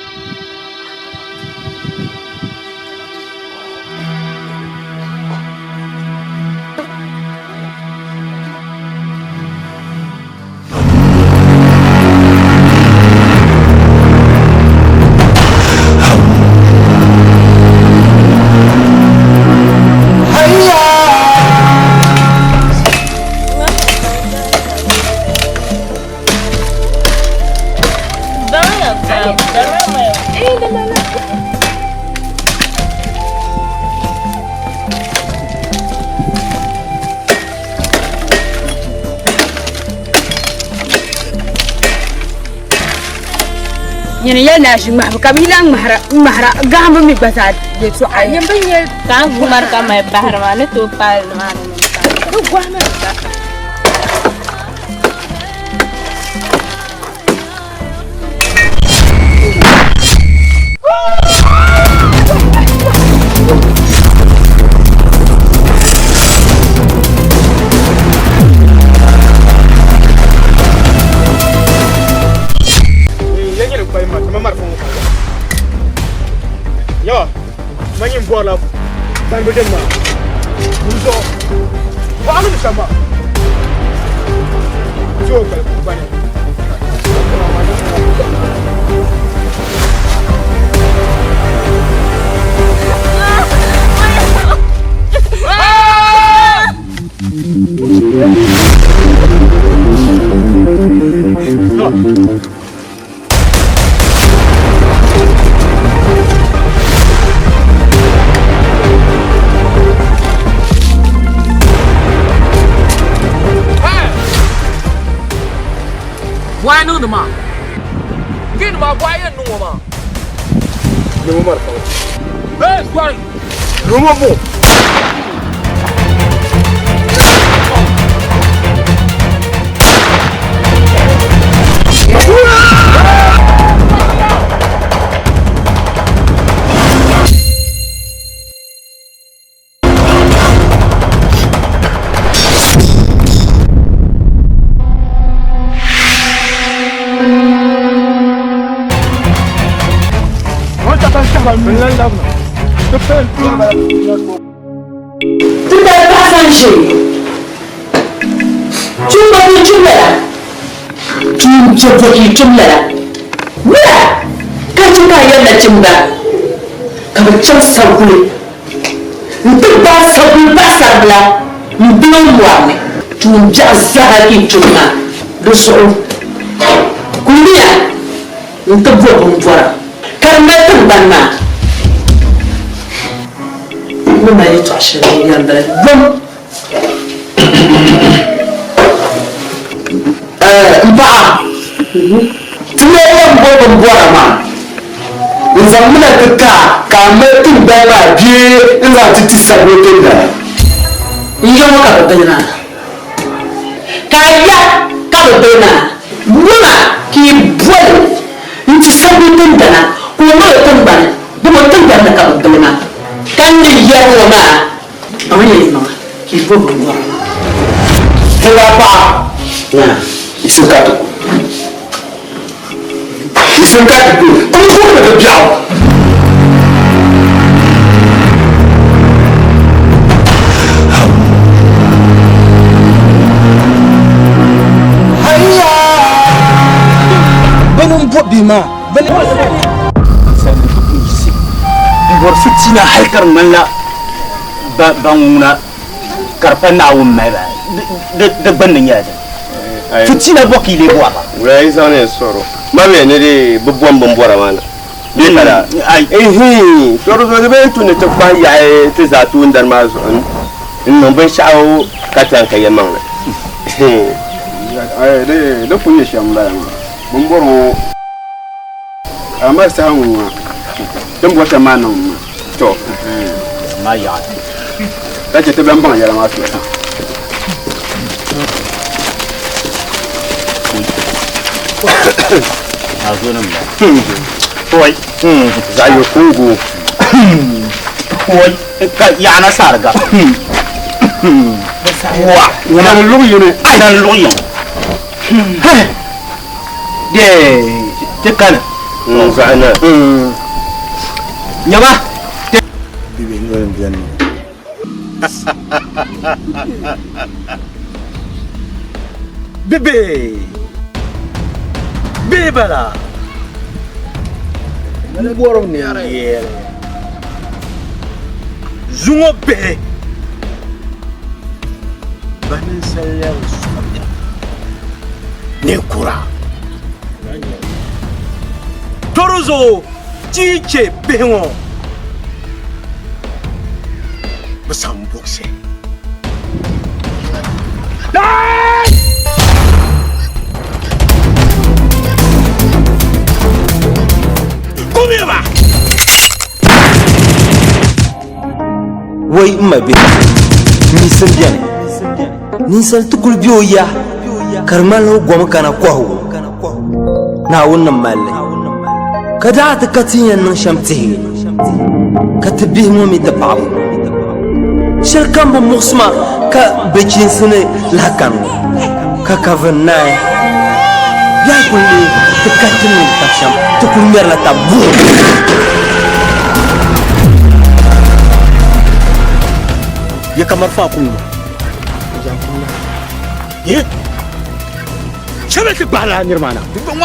Nyini yɛli ni a ʒi ŋmahibu ka bɛ yi lahi ŋmahira ŋmahira gahimbu mi gba zaa yɛltɔɣa Nyin bi nyɛ ka n ŋmari ka mali bahiri maa ni tooi paali nimaani ni n paai. Bɛ gɔhi mi gba. Yawa, manyin bɔrila banibu din maa. Dinzuɣu, bɔɣili ni shɛm maa. Ti o gbali gbani. niŋdi maa? Keenima a bɔɣa yɛn niŋ o maa. Nimo marafa ŋɔ. Hey, sorry. Nimo mo. Ti dali paɣa sani ʒee. Tuumba ka yi tum lala? Tuum biɛ bɔ ka yi tum lala? Wula ka chɛ ka a yɛli nachimba ka bɛ chaŋ saguli N-ti gbaai saguli paɣisaribila m-bili o mɔri ni. Tuun biɛɣu zaa ka yi tum maa, di zuɣu kuliya nti bo bimbɔra ka di mali tiŋgbani maa. N ni mali yɛtɔɣ shɛli ŋɔ yɛli m-bala, Yom! M paɣa, ti lee yɛn bo bimbɔra maa n-zaŋ mi na ti ti a ka a mali tiŋgbani maa bee n-zaŋ ti ti sabibu tiŋgbana. N ya ŋɔ ka bɛ bili maa, ka a ya ka bɛ bili maa, wuma ka yi boli n-ti sabibu tiŋgbana ka o mali o tiŋgbani, dama o tiŋgbani ni ka bɛ bili maa. Ka n ni yɛri ŋɔ maa, Baŋ ya yimaŋa ka yi bo bimbɔra maa. Ti daa paɣa yiɣisim ka ti ku. Yiɣisim ka ti ku. N kuhiri di biɛɣu. Bini m-bo bihi maa bini. N bɔri fitiina hali ka di ŋmanila ban ŋuna ka di pa Naawuni mali ba di gbunni nyɛla dini? Fitiina bɔ ka yi lee bɔri ba? Wula yi zaŋ ni sɔro ma mi ni di bi bom bin bɔra maa na bee ka daa ihi to di zuɣu di bee n-tu ni ti kpahi yaɣi ti zaa toondani maa zuɣu n niŋ binshɛɣu ka ti ka yɛlimaŋli. Di kuli nyɛ shɛm m-bala maa bin bɔri ŋɔ Amaa saha ŋɔ maa, ti ni bɔri shɛm maa niŋmi maa. Tɔ! Maa yaɣi. Ka chɛ ti bɛn baŋ yɛla maa soli. Oi, zaɣ yo kuugu. Oi, ka yaɣina sariga. Wa, ŋuna ni luɣ yini. Ai, na luɣ yini. Ti kani. Zaɣ na. Nyama. Bibihi noli m-beni ŋɔ. Bibihi! Bihi bala! M bɔri ni n yɛli zuŋɔ bihi ba ninsal lɛbi suɣubiɛɣu ninkura. Tɔri zuɣu ti yi chɛ bihi ŋɔ bɛ sam buɣisi. Kumiya ba! Wai m ma bihi, niŋsim beni. Ninsal ti kul be o ya ka di ŋmanila o gomi kana kɔhigu. Naawuni ni mali li, ka daa ti ka ti yɛn niŋ shɛm tihigi, ka ti bihi ŋɔ mi ti paɣibu. Shɛlikam bi muɣisi ma ka bachinsi ni lahi kani ŋɔ, ka ka vi n-naai. Biɛhi kul leei ti ka ti niŋdi tab shɛm, ti kul ŋmɛrila tab buɣim. Ya kamar fa kun ye chebe ti gbala nirma na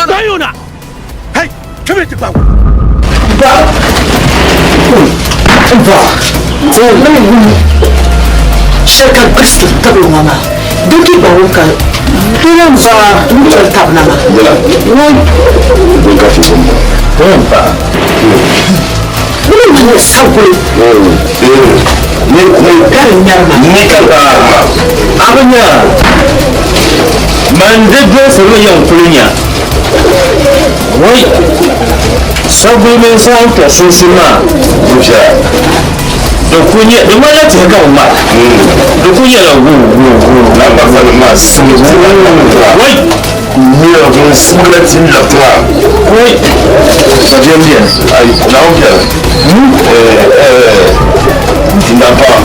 gbayo na hey chebe ti gbago ba ba mani wum shɛli ka Kristo tabili ŋɔ maa din ti ba wum ka di lan ba n-toli tab na maa. Din ka ti wum ba. Bɛ ni mali saguli ka di ŋmɛri ma. Ni ka a bi nya man di dolisi mi yɛn kuli nya. Wai! Saguli mini saɣim tuɣi sunsuuni maa. Di ku nyɛ, di ŋmanila tihi ka bɛ ŋmaai. Di ku nyɛla wuu wuu wuu. Wai! Wai! Dabiɛm beni. Ai, Naawuni beni. Tindampaɣa,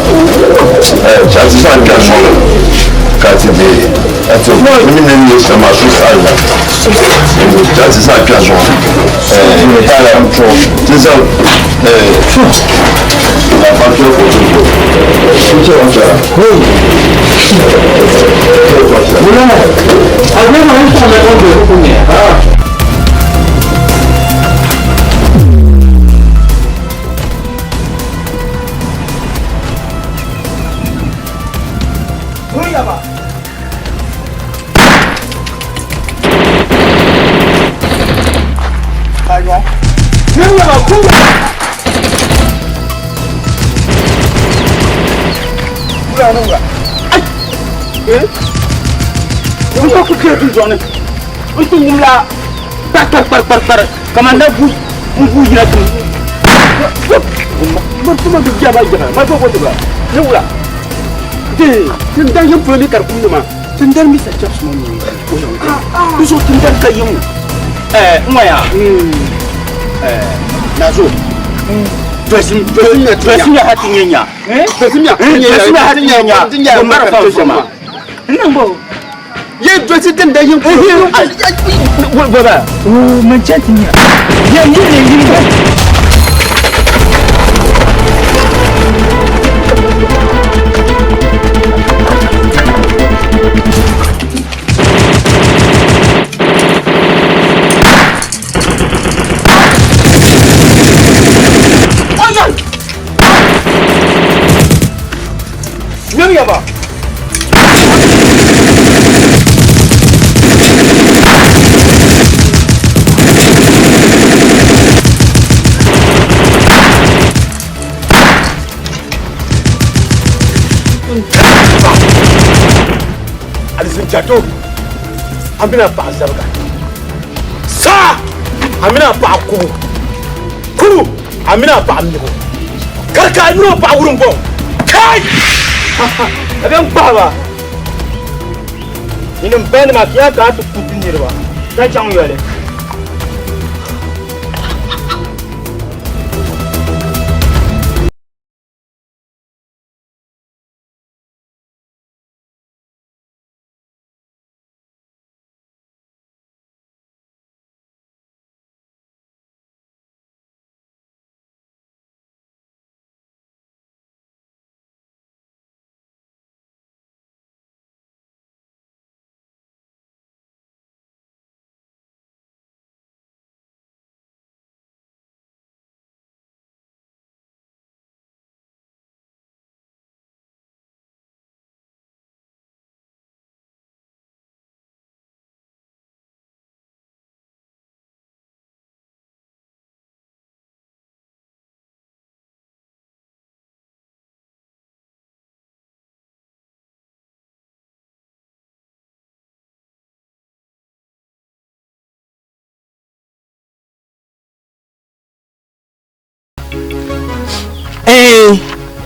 a ti zaŋ kpɛri zuɣu ni ka ti deei. A ti mi ni nyɛ shɛm maa suhusaɣinga. A ti zaŋ kpɛri zuɣu ni ti zaŋ tindampaɣa kpɛri ka o ti zo. N ti wumla kpar kpar kpar kpar kpar kamani na vu n vu yina ti ni wula tindani yim polo mi ka di kumdi maa tindani mi sa chɛbisi ŋɔ ni di zuɣu tindani ka yim n ŋɔ yaa nazo dolisi nya ha ti nyɛ nya dolisi nya ha ti nyɛ nya o mara fa fo ma n niŋ bo ye dolisi din da yim polo baba o man chɛ ti nya ye ye ne yim Alizin jato an bɛna paɣa zabiga saa an bɛna paɣa kubu kuru an bɛna paɣa mibu karika a mini o paɣa wurim bɔŋ kai a bɛ n kpahi ba yinim banima ka yaa ka a ti ku ti niriba ka chaŋ yoli.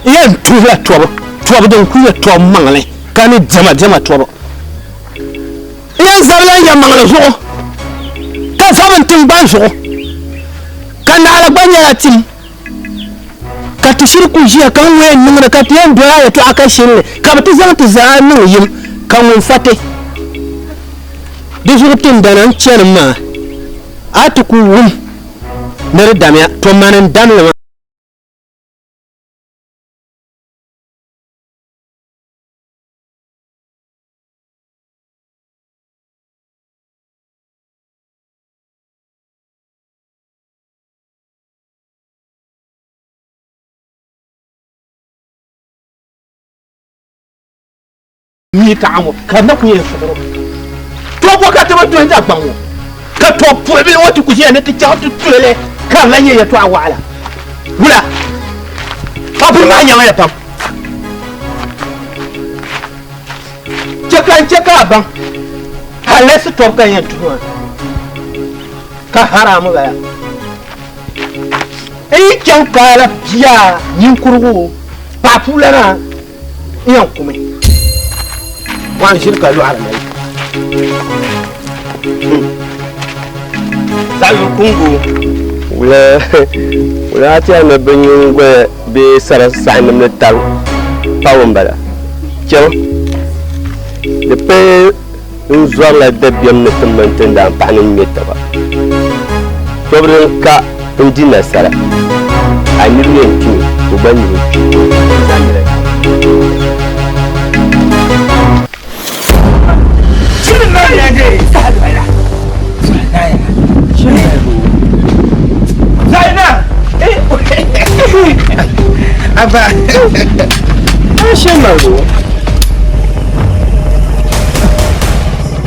Yɛn tuhila tɔbu, tɔbu din kuli nyɛ tɔbu maŋli ka ni diɛma diɛma tɔbu. N yɛn zabila n ya maŋli zuɣu ka zabi n tiŋgbani zuɣu ka naɣila gba nyɛla tim ka ti shiri ku ʒiya ka n ŋɔ yɛn niŋdi ka ti yɛn doli a yɛtɔɣa ka shiri li ka bɛ ti zaŋ ti zaa niŋ yim ka ŋun fa ti. Di zuɣu tindana n chani maa a ti ku wum ni di damya, to mani n damli maa. Mi taɣa ŋɔ ka na ku yɛn suɣuro to bɔ ka ti bi tuhi Dagbaŋ ŋɔ ka to puhibili ŋɔ ti ku ʒiya ni ti chaŋ ti tuhili ka di lahi nyɛ yɛtɔɣa waɣila wula ka biri maa nyaŋ ya pam chɛ ka n chɛ ka a baŋ halɛsi tɔbu ka n yɛn tuhi maa. Ka haramu bala. N yi chaŋ kaala bia ninkurigu paɣa puulana n yɛn kumi. Bɔhim ʒiri ka lɔhiri mali. Zaɣ yuli kuŋgu. Wula wula a tiɛha ni bɛ nyingoya bee sara saɣinim ni tab pabu m-bala? Chɛm, di pay n zɔrila dabiɛm ni ti mini tindaanpaɣa ni ŋme taba. Tɔbu din ka n-di nasara, a niriba yɛn kpimi ka o gba niriba kpi.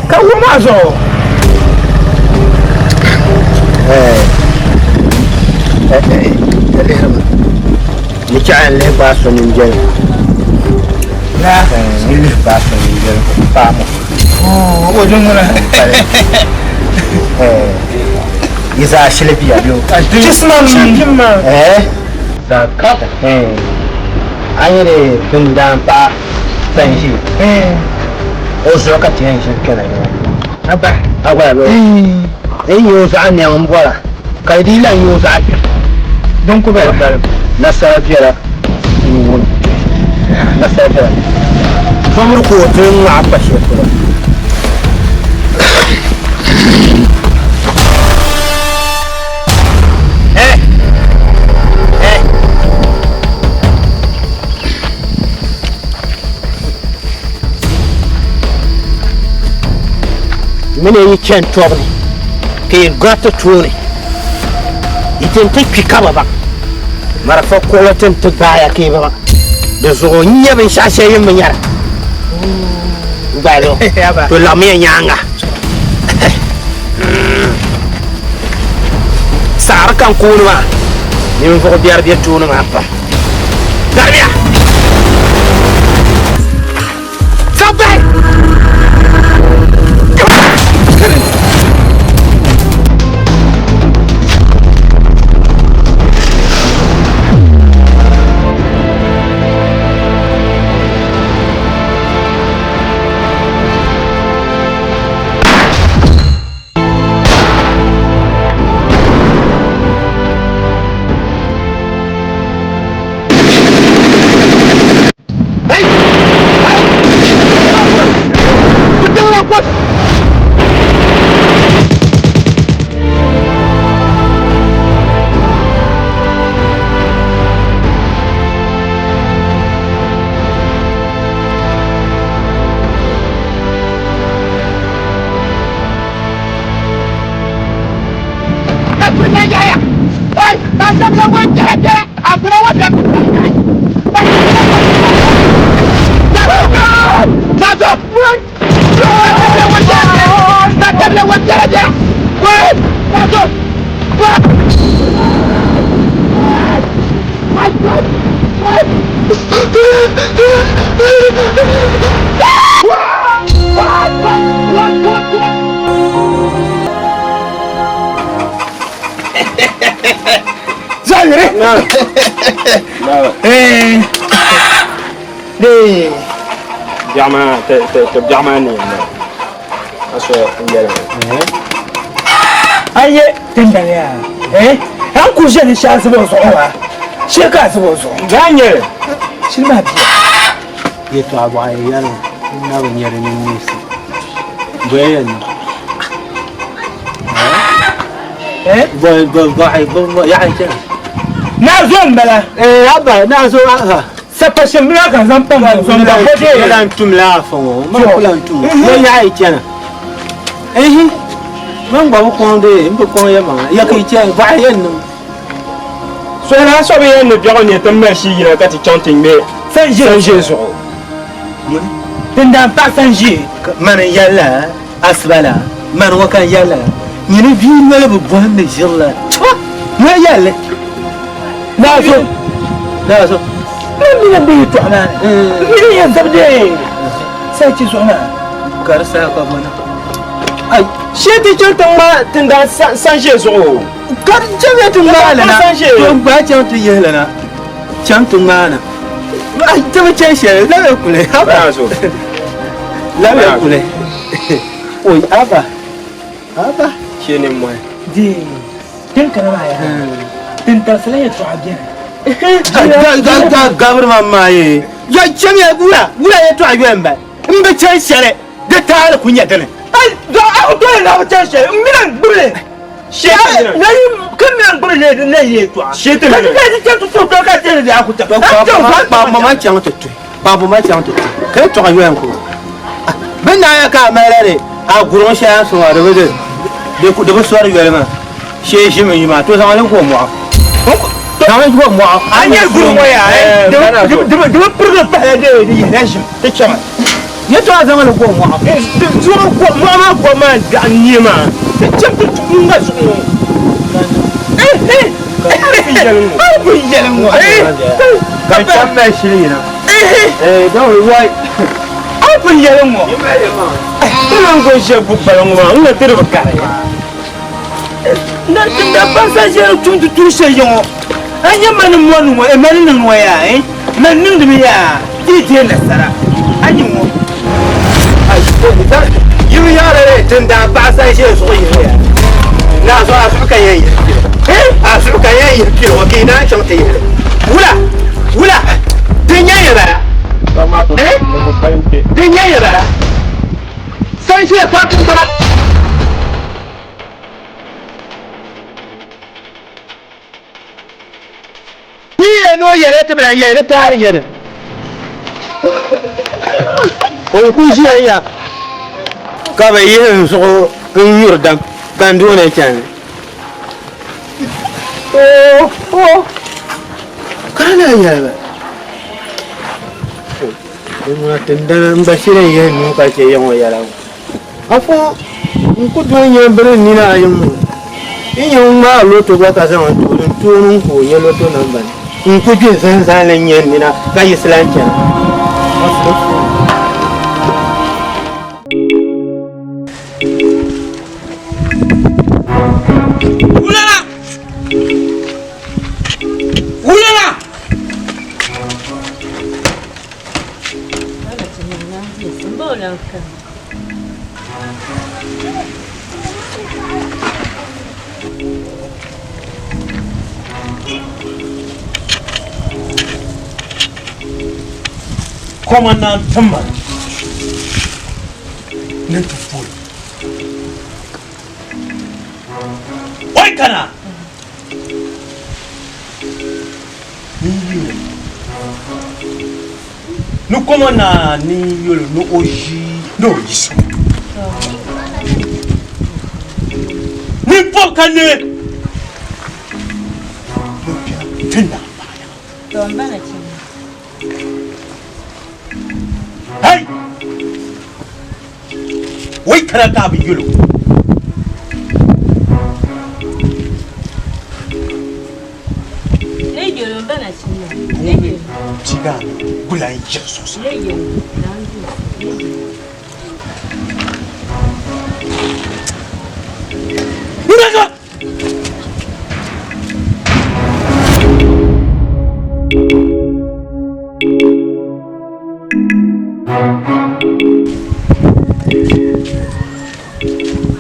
Ka wo maa zuɣu. Ni chɛɣu n lihi gbaai so nin biɛli ni lihi gbaai so nin biɛli paamo o din ŋuna yi zaa shili biya bɛ chismam a nyɛ ni bindaan paɣa san ʒi o zuɣu ka ti yɛn ʒiri kpɛna ni aba a gba bɛ n nyɛ o zuɣu nɛŋ n bɔra ka di lan nyɛ o zuɣu kpɛ din ku bala nasara biɛla n wum nasara biɛla tɔmri ka o ti ŋmaɣi kpa shɛli polo Mini yi chani tɔbu ni ka yi gariti tooni, yi ti ni ti kpi ka bi baŋ. Marafa kuɣili ti ni ti gbaai ya ka yi bi baŋ. Di zuɣu n nya binshɛɣu shɛli yi ni bi nyara. Gbaai li o, to laɣimmiya nyaaŋa. Saɣiri ka n kooni maa, ninvuɣ biɛri be tooni maa pam. Garimiya! Sabbahi! Biɛɣu maa ti biɛɣu maa ni yɛn niŋ a so n yɛli ma. A ye tindali yaa eh an ku ʒe ni shɛli zibi o zuɣu maa shee ka a zibi o zuɣu. Daa nyɛli. Shili maa bia. Yɛtɔɣa bɔɣa yi yɛli n na bi nyɛ di nini neesi bɔya yɛn niŋ. Yaɣa chana. Naa zo m-bala. Eh abba naa zo aha. Sapashin bila ka zaŋ pa ŋɔ zo m-ba ko dee. Yɛla n tum la afa ŋɔ man ku lan tum o yaɣa yi chana. Ehi man gba bi kɔŋ dee n bi kɔŋ ya maŋa ya ka yi chana bɔɣa yɛn niŋ. Sohila so bi yɛn ni biɛɣu nyɛ ti mali shii yina ka ti chaŋ ti ŋme sanʒee zuɣu. Tindaan paɣa sanʒee. Mani n yɛli la asiba la mani ŋɔ ka n yɛli la nyini bia noli bi bɔhim ni ʒiri la tɔ noli yɛli li Naa zo naa zo Man mi na be yɛtɔɣa maa ni n mi ni yɛn zabi dee sachi zuɣu maa ka di saha ka bɔna ai. Shee ti chaŋ ti ŋmaai tindan sanʒiɛ zuɣu o. Ka chamiya ti ŋmaai li na. To gbaai chaŋ ti yihi li na. Chaŋ ti ŋmaai na. Ti bi chani shɛli, labiya kuli. Haba. Labiya kuli. Oi, haba. Haba. Shee nimmɔhi. Di din kana maa yaa. Din tarisi la yɛltɔɣa beni. Gabiri maa maa ye. Ya chamiya wula, wula yɛltɔɣa yoya m-bala. M bi chani shɛli, di taali ku nyɛ dini. Ai, dɔɣi a ku tooi lahi bi chani shɛli, m mi na n-gbubi li. Ka mi na n-gbubi li na yɛltɔɣa. Ka ti chani ti chani ti tuhi ka ti di a ku ta. Kpaɣibu ma chaŋ ti tuhi, kpaɣibu ma chaŋ ti tuhi, ka yɛltɔɣa yoya n-ku. Bɛ naaya ka a mali li a guriŋ shɛli a ni sɔŋ a di bi sɔri yoli maa shee ʒimi yi maa to zaŋ li go mɔɣu. Zaŋ li go mɔɣu. A nyɛ guriŋ ŋɔ yaa di bi pirigi pahila di yihila ʒim ti chɛma. Yɛtɔɣa zaŋ li go mɔɣu. Mɔɣu maa kom maa daɣi n-nyɛ maa ti chɛm ti tuhi ŋa zuɣu ŋɔ. A pun yɛli ŋɔ. Ka chɛm mali shili yina. Wai. A pun yɛli ŋɔ, ti lan go ʒe bukpala ŋɔ maa, n na ti di bi kari ya. Na ti da bansa ʒe tum ti tuhi shɛli ya ŋɔ, a nya mani mɔni ŋɔ, eh, mani niŋ ŋɔ yaa, eh, mani niŋdimi yaa, ti yi deei nasara, a nya ŋɔ. Yi bi yaɣiri li tindaa paɣa sa ʒe zuɣu yihi ya. Naa zuɣu a zuɣu ka yɛn yihi pili. A zuɣu ka yɛn yihi pili ŋɔ ka yi naan chaŋ ti yihi li. Wula! Wula! Di nya ya bala. Di nya ya bala. Sanʒiya paɣa tiŋgbana. Yi yɛn ni o yɛli ti bi lan yɛli ni taali nyɛ din o ni kul ʒiya nya ka bɛ yihi n zuɣu n-nyuri dam ka n dooni chani. Ka a naan yɛli ba, Di tindana m ba shiri n-yihi nuu ka chɛ ya ŋɔ yɛla ŋɔ. Afo n ku doli nyɛ bini n nina ayi ŋɔ yi nyɛ ŋun ŋmaai loto gba ka zaŋ n tooni n tooni n ku o nyɛ loto namba ni n ku gbi zani zani li nyɛ n nina ka yiɣisi lan chana. Wulana! Wulana! Koma naan timma ni ti boli oi kana ni yuli Ni koma naa ni yuli ni o ʒi ni o yiɣisi ni bɔb ka ne ni o kpɛra ti naa paɣa Hey! Wai kana ka a bi yuli o.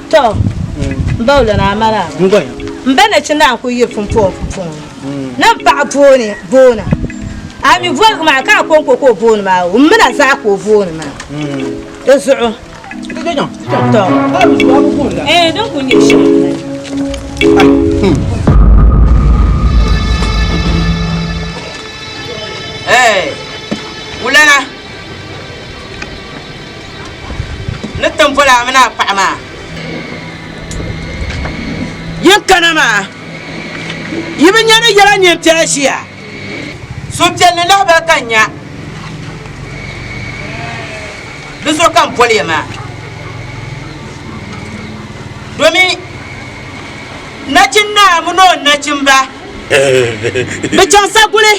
To, n ba wulana a mali a m ba nachinda n kuli yi pumpɔŋ pumpɔŋ ni m paɣa booni boona a mi boligi maa ka a kɔŋko ka o booni maa o m mina zaɣa ka o booni maa di zuɣu to eh din kuli nyɛ shɛm Eh, wulana ni ti boli a mini a paɣa maa yin kana maa yi bi nya ni yɛla neen piɛla ʒiya suhupiɛlli lahibali ka n nya di zuɣu ka n boli ya maa domin nachin naa mini o nachimba bɛ chaŋ saguli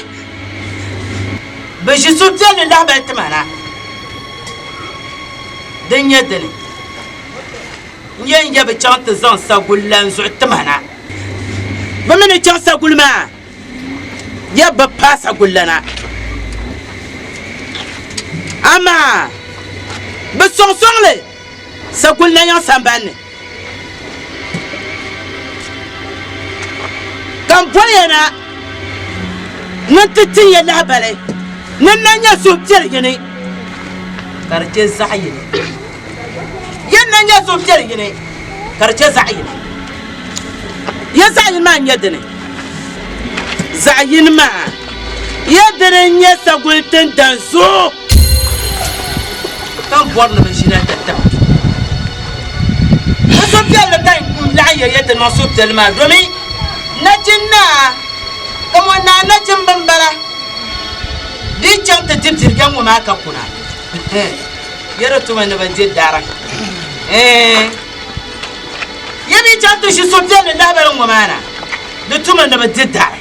Bɛ ʒi suhupiɛlli lahibali ti ma na, din nyɛ dini. N yɛn ya bi chaŋ ti zaŋ saguli lan zuɣu ti ma na. Bɛ mi ni chaŋ saguli maa, ya bi paai saguli lana. Amaa bɛ sɔŋsɔŋ li saguli nayaŋ sambani ni. Ka m boli ya na ni n ti tin ya lahibali ni n na nya suhupiɛl yini ka di chɛ zaɣ yini. Yi ni na nya suhupiɛl yini ka di chɛ zaɣ yini. Ya zaɣ yini maa n-nyɛ dini? Zaɣ yini maa, ya dini n-nyɛ saguli tindan zuɣu. Ka m bɔri ni bɛ ʒina ti tim n suhupiɛlli ka n laɣim ya ya ti niŋ suhupiɛlli maa domin nachin naa ka ŋɔ naa nachimba m-bala di yi chaŋ ti di biriga ŋɔ maa ka kuna ya di tumi ni bɛ di dari ya mi chaŋ ti ʒi suhupiɛlli lahibali ŋɔ maa na di tumi ni bɛ di dari.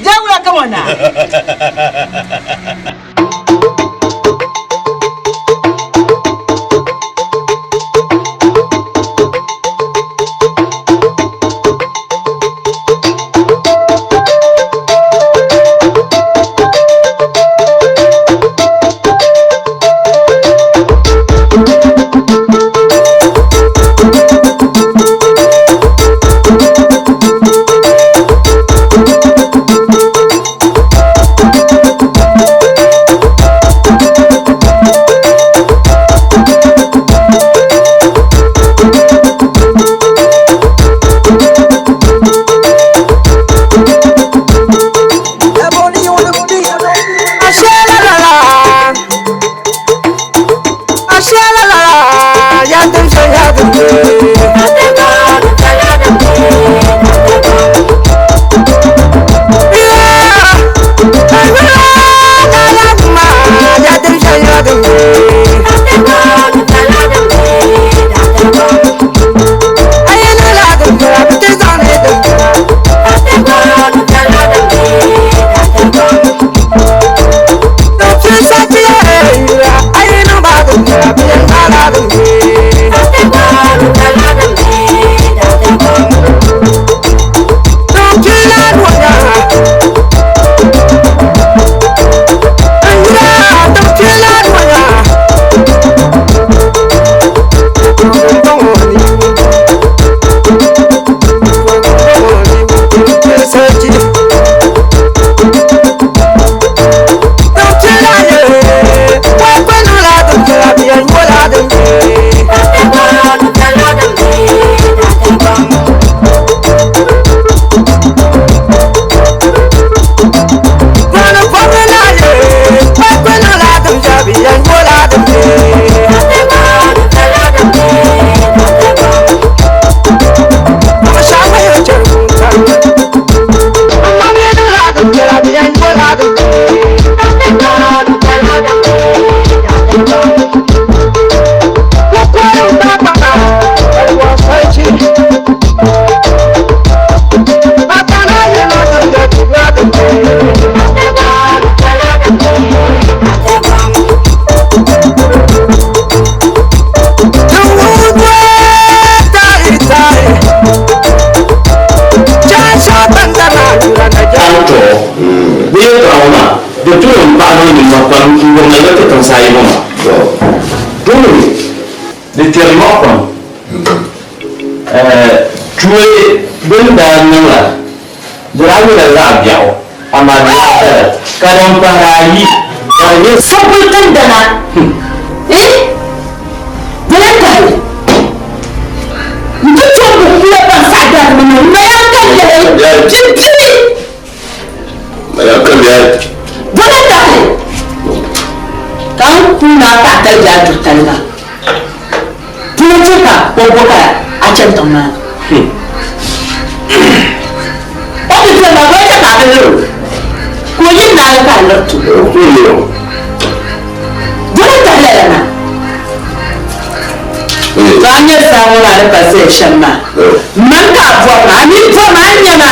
Jawula ka ŋɔ naa. Di kpɛri yɔɣu pam. Tuuli bɛ ni daa niŋ la, di daa nyɛla zaɣ biɛɣu, amaa di daa bala. Ka din pahiri ayi, ka di nyɛ. Sokuli tindana, eh, bala tahi n-ti tom bɛ kula ban saɣi dari mi na, maya ka biɛhi, bibili. Maya ka biɛhi. Bala tahi ka n kuuna paɣa tali bee a duri tali maa, dina chɛ ka o bo ka a chani tiŋ maa ni. O ni doli maa, bala chɛ ka a bi liri o, ka o yi naai ka a liri ti o. Bala tahi lala maa. To a nya saa ŋɔ maa ni pa zaya shɛm maa, mani ka a bɔri ma, a mi bɔri ma, a ni nya ma.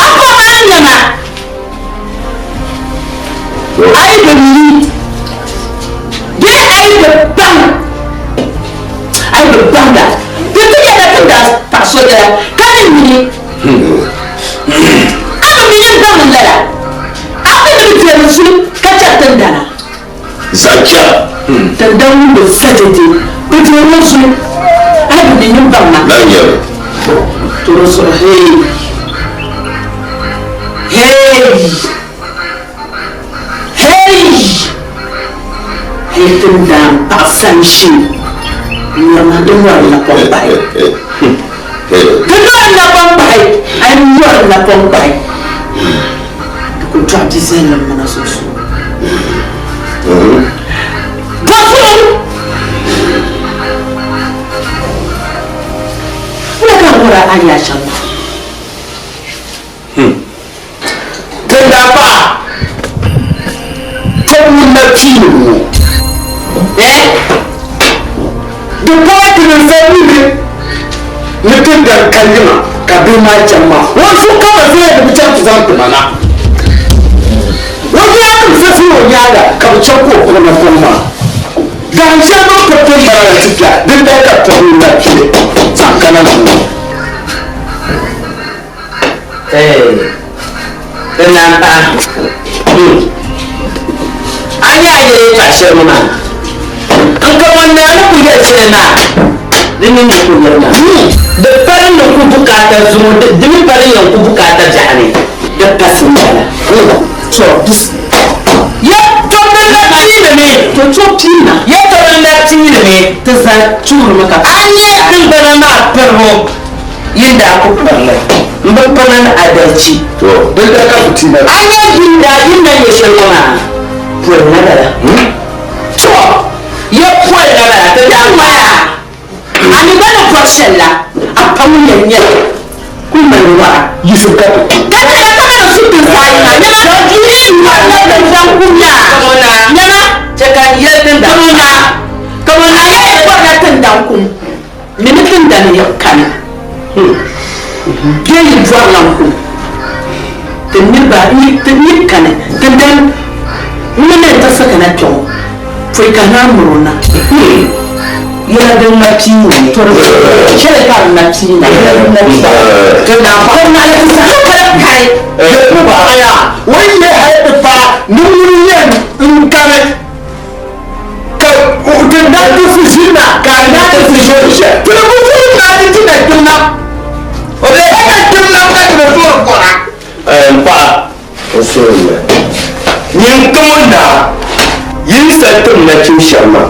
A bɔri ma, a ni nya ma. A yi bi mi bee a yi bi baŋ. Tindaŋ ŋun bi sa dɛdɛ, bɛ deeri o zuɣu, a yi bi mi nyin baŋ ma. Lan yɛli. To di zuɣu heei! Heei! Heei! Hei tindaan paɣa sanʒee, nyɔrima di nyɔri napɔŋ kpahi. Di nyɔri napɔŋ kpahi, a yi nyɔri napɔŋ kpahi, di ku dɔɣi bi zalli m mini a sunsuuni. Bɔzuɣu wula ka n bɔri a ni yaa shɛm maa? Tindaa paɣa, tɔbu ŋun na piini ŋɔ, eh, di pala ti ni zali mi ni ni tindan ka yiŋa ka bihi maa chaŋ maa, o zuɣu ka bɛ zaya ni bɛ chaŋ ti zaŋ ti ma na. O yaa nim zasi o nyaaŋa ka bɛ chaŋ ka o kpuɣi napɔŋ maa. Dahin shɛli bɛ ni piriti m-bala la ti kpɛhi, dindali ka tɔbu ŋun na piini zaŋ kana zuŋɔ. Di naan paɣa. A nya a yɛli yɛltɔɣa shɛli ŋɔ maa? N ka ŋɔ naa ni ku yɛli shɛli maa, di mi ni ku yɛli maa. Di pali ni ku bukaata zuŋɔ, di mi pali yɛn ku bukaata biɛɣu ni. Di pa simbala. To bis. Ya tɔbiri la piinimi. To to piina. Ya tɔbiri la piinimi. Ti zaa tuhirimi ka. A nya tiŋgbana maa piribu. Yin daa ku pirili m-bi pirili ni adalichi. To, din daa ka fitiina. A nya yin daa yin na nyɛ shɛli ŋɔ maa, poli na bala. To, ya poli na bala, ti daa ŋmaya a mi gba ni bɔri shɛli la, a pa ŋun yɛn nyɛ li kul mali wara. Yiɣisim ka ti ku. Ka nyɛla kamani su tinsi ayi maa, nyama, yi ŋmarila tindaŋ kumya, nyama, chɛ ka n yɛli tindaŋ kamona, ya yi bɔrila tindaŋ kum. Mini tindani yi kani, bɛ yi bɔrila n-kum ti niriba ti yi kani, tindani ŋuni na n-tiɣisi kana kpe ŋɔ, pɔi ka naa miri o na. Yɛla din na piini, shɛli ka di na piina, Tindaanpaɣa naɣila ti saha pala kari. Yɛltɔɣa o yi hali ti paai ni ŋuni yɛn n-kani. Ka ti daa ti fi ʒini na, ka a daa ti fi ʒini shɛ. Ti ni ku tuui naai ti ti na kpim na. O bɛ ka na kpim na ka ti bi tuuri kɔra. N paɣa, n suhu n mali. Nyin kamo naa, yi ni sa tim nachin shɛba maa,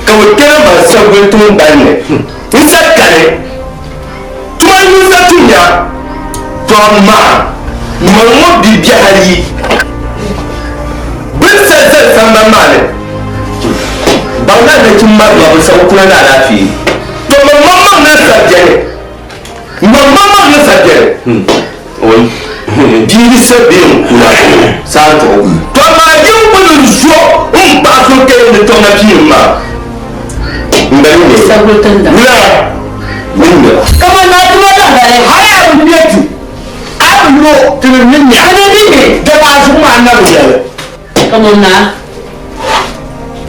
ka bɛ kpɛna man sagbuni tiŋgbani ni n-sa kani. Tuma n sa ti nya, to amaa man ŋɔ bibiɛhi ayi bɛ ni sa zali sambani maa ni baŋ ni a nachimba maa bi sa bɛ kuna ni alaafee. To man maŋmaŋ ni sa beni, man maŋmaŋ ni sa beni. Oi, bia yi sa bee n-kuna saantuɣu, to amaa yi kul ni zo m-paɣi so kali ni tɔŋ na piini maa. M ba yi ne, wula mini nira. Kaman naa tuma lahabali. Hali a bi ŋme ti, a bi lo ti ni ni nya. Ti ni ni nya. Dama a zuɣu maa na bi yɛli. Kaman naa.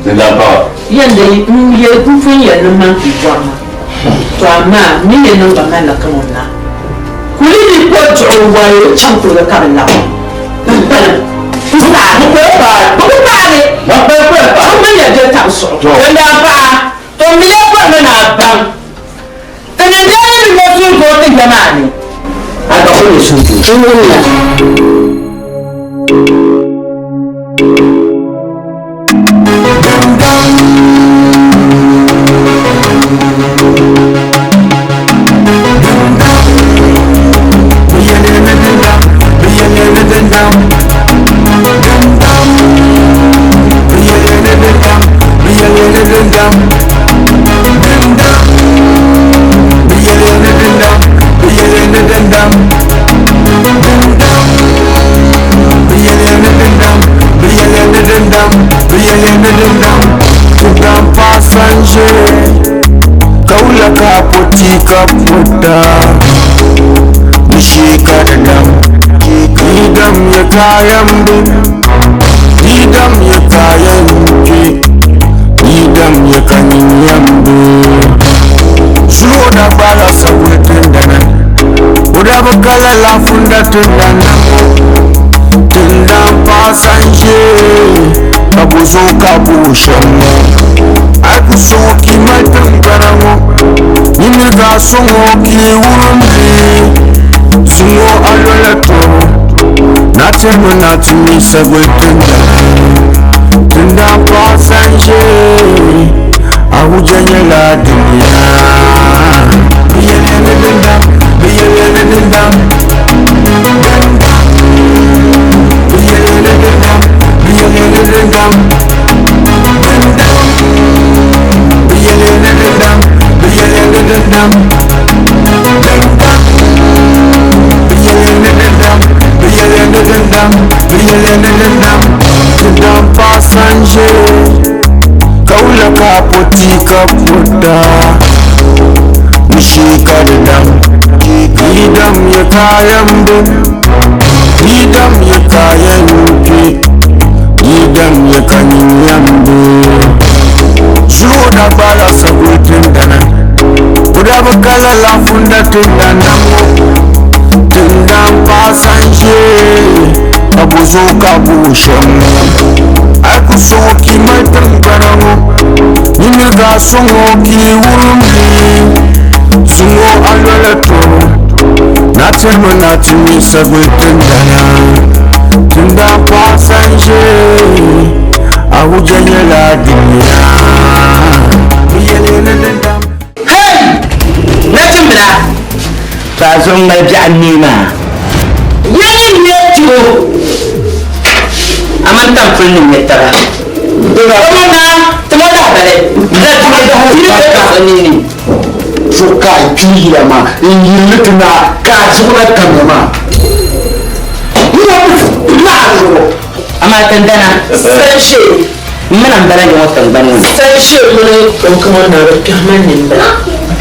Ni lampaɣa. Yɛn di n yɛli n pun yɛli ni man kpi bɔri ma. To amaa n ni yɛn niŋ ba malila kaman naa. Kuli ni ko duɣu n-waai o chaŋ kuliga ka bi labi. Ban kpalim n saai. Bɛ ku paai. Bɛ mini ya doli tab zuɣu. Din daa paai, to mi ya bɔrimi ni a baŋ ti ni daa yi ni nya suhudoo ti ya maa ni. A gba ku nyɛ suhudoo. N wumya. Ka bo zuɣu ka a bo o shɛm ŋɔ? A yi ku sɔŋ o ka yi mali tiŋgbana ŋɔ, nyin mi ka a sɔŋ o ka yi wurim li. Zuŋɔ a lola tɔbu, naa tɛhimi ni a ti mi saguli tindana. Tindaan paɣa sanʒee, Ahuja nyɛla dunia. Bɛ yɛliya ni dindam, bɛ yɛliya ni dindam, dindam. Bɛ yɛliya ni dindam, bɛ yɛliya ni dindam, dindam. Bɛ yɛliya ni dindam, bɛ yɛliya ni dindam, dindam. Bɛ yɛliya ni dindam, bɛ yɛliya ni dindam, bɛ yɛliya ni dindam. Dindam paɣa sanʒee. Ka wula ka a po tia ka po daa ni shee ka di dam Yi dam ya ka a yɛn be Yi dam ya ka a yɛn kpe Yi dam ya ka nyin yɛn be Zuɣu daa gbaala saguli tindana O daa bi ka lala funda tindana nam ŋɔ Tindaan paɣa sanʒee Ka bo zuɣu ka a bo o shɛm ŋɔ A yi ku sɔŋ o ka yi mali tiŋgbana ŋɔ Nyin mi ka a sɔŋ o ka yi wurim li Zuŋɔ a lola tɔbu Naa tɛhimi ni a ti mi saguli tindana Tindaan paɣa sanʒee Ahuja nyɛla dunia Bɛ yɛliya ni dindam Hey! Nachimbila! To a zuɣu ŋmali biɛɣu n-neei maa. Yɛli n-neei ti o, A mini tampuli ni ŋme taba. Timo naa, timo lahibali, ti ni tooi baŋ o nini. So ka a kpi yila maa n-yiri li ti naa ka a zuɣu na tamya maa. Amaa tindana, Sanʒee. M mina m-bala ya ŋɔ tiŋgbani ŋɔ ni. Sanʒee mini o kaman naa bi kpɛhi ma nimbila.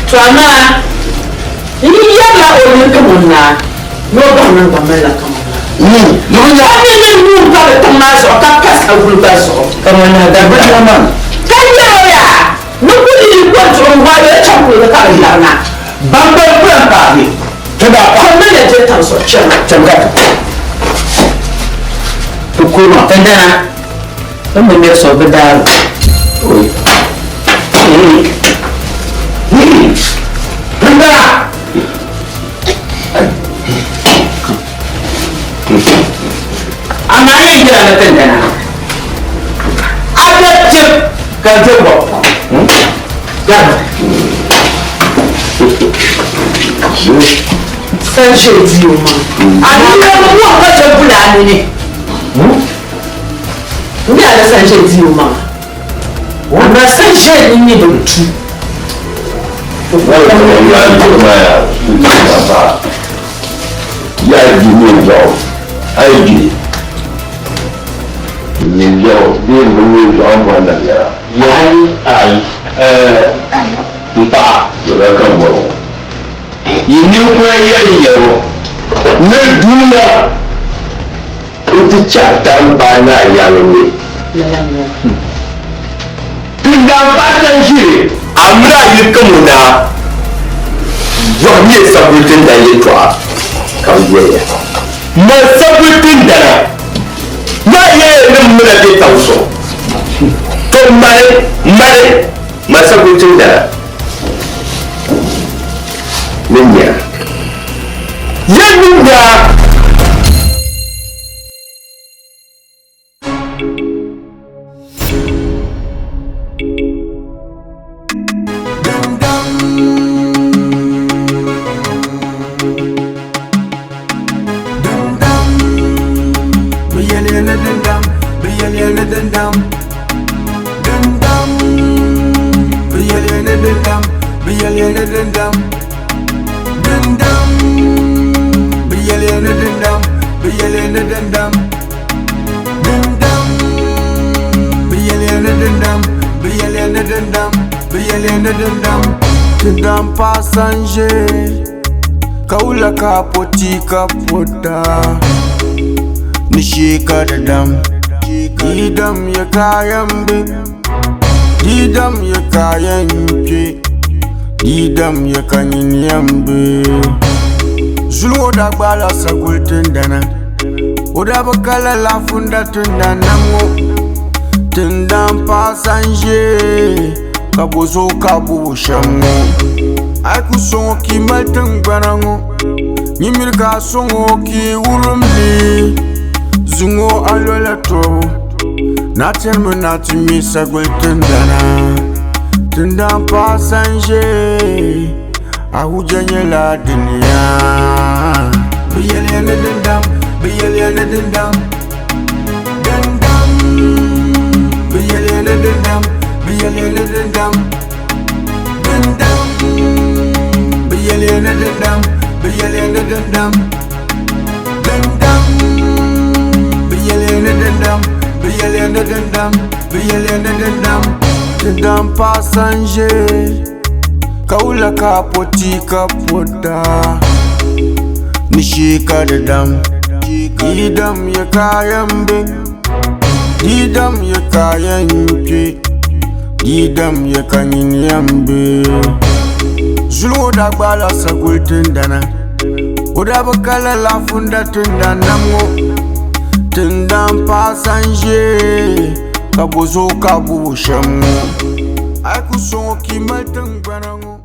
To amaa n yi yɛrila o nini kaman naa, ni o baŋ ni n gba malila kaman naa. Ka mi ni n nuu pa bɛ tiŋ maa zuɣu ka pa saguli gba zuɣu. Kaman naa Dabba. Ka yɛr o yaa, ni kuli yi kɔntuɣu n-waai o chaŋ kuliga ka bi labina. Bambali ku lan paagi ti daa pahi. Cham ni ya je tam zuɣu chana. Cham ka ti kuli maa. Tindana, bɛ ni miri so bɛ daar o. Tindana! Amaa a yɛn yɛla ni tindana, a be chib ka je bɔ. Gari. Sanʒee di o maŋ. A ni yɛli ni wɔhu ka je bula a nini. N mi a ni sanʒee di o maŋa. Amaa sanʒee ni nyɛ din tu. Ya di ne zuɣu a yi di ne zuɣu bee n bi ne zuɣu n bɔri na biɛla. Yayi ayi n paɣa. Lala ka n bɔri ŋɔ. Yi ninkura yɛli yɛligu ni dunia nti chahi taŋkpaɣu ni a yaŋ ni. Tindaanpaɣa Sanʒiri. A mini a yili kam o naa bɔhi nyɛ Sabuli Tindana yɛltɔɣa ka bɛ yɛli ya. Mali Sabuli Tindana maa yɛliya ni m mina bɛ taŋ zuɣu. To mali, mali, mali Sabuli Tindana ni nya. Ya ni nya. Tindam paɣa sanʒee ka wula ka a po tia ka po daa ni shee ka di dam Yi dam ya ka a yɛn be Yi dam ya ka a yɛn kpe Yi dam ya ka nyin yɛn be Zuli ŋɔ daa gbaala saguli tindana O daa bi ka lala funda tindana ŋɔ. Tindan paɣa sanʒee ka bo zuɣu ka bobo shɛm ŋɔ a yi ku sɔŋ o ka yi mali tingbana ŋɔ nyin mini ka a sɔŋ o ka yi wurim li zuŋɔ a lola tɔbu na chanimi ni a ti ŋme saguli tindana tindan paɣa sanʒee Ahuja nyɛla diniya bɛ yɛliya ni dindam bɛ yɛliya ni dindam dindam bɛ yɛliya ni dindam bɛ yɛliya ni dindam dindam bɛ yɛliya ni dindam bɛ yɛliya ni dindam dindam bɛ yɛliya ni dindam bɛ yɛliya ni dindam bɛ yɛliya ni dindam dindam paɣa sanʒee Ka wula ka a po tia ka po daa ni shee ka di dam Di dam ya ka a yɛn be Di dam ya ka a yɛn kpe Di dam ya ka nyini yɛn be Zuli ŋɔ daa gbaala Saguli Tindana O daa bi ka lala Funda Tindan nam ŋɔ Tindan paɣa sanʒee ka bo zuɣu ka bobo shɛm ŋɔ A yi ku sɔŋ o ka yi mali tiŋgbana ŋɔ.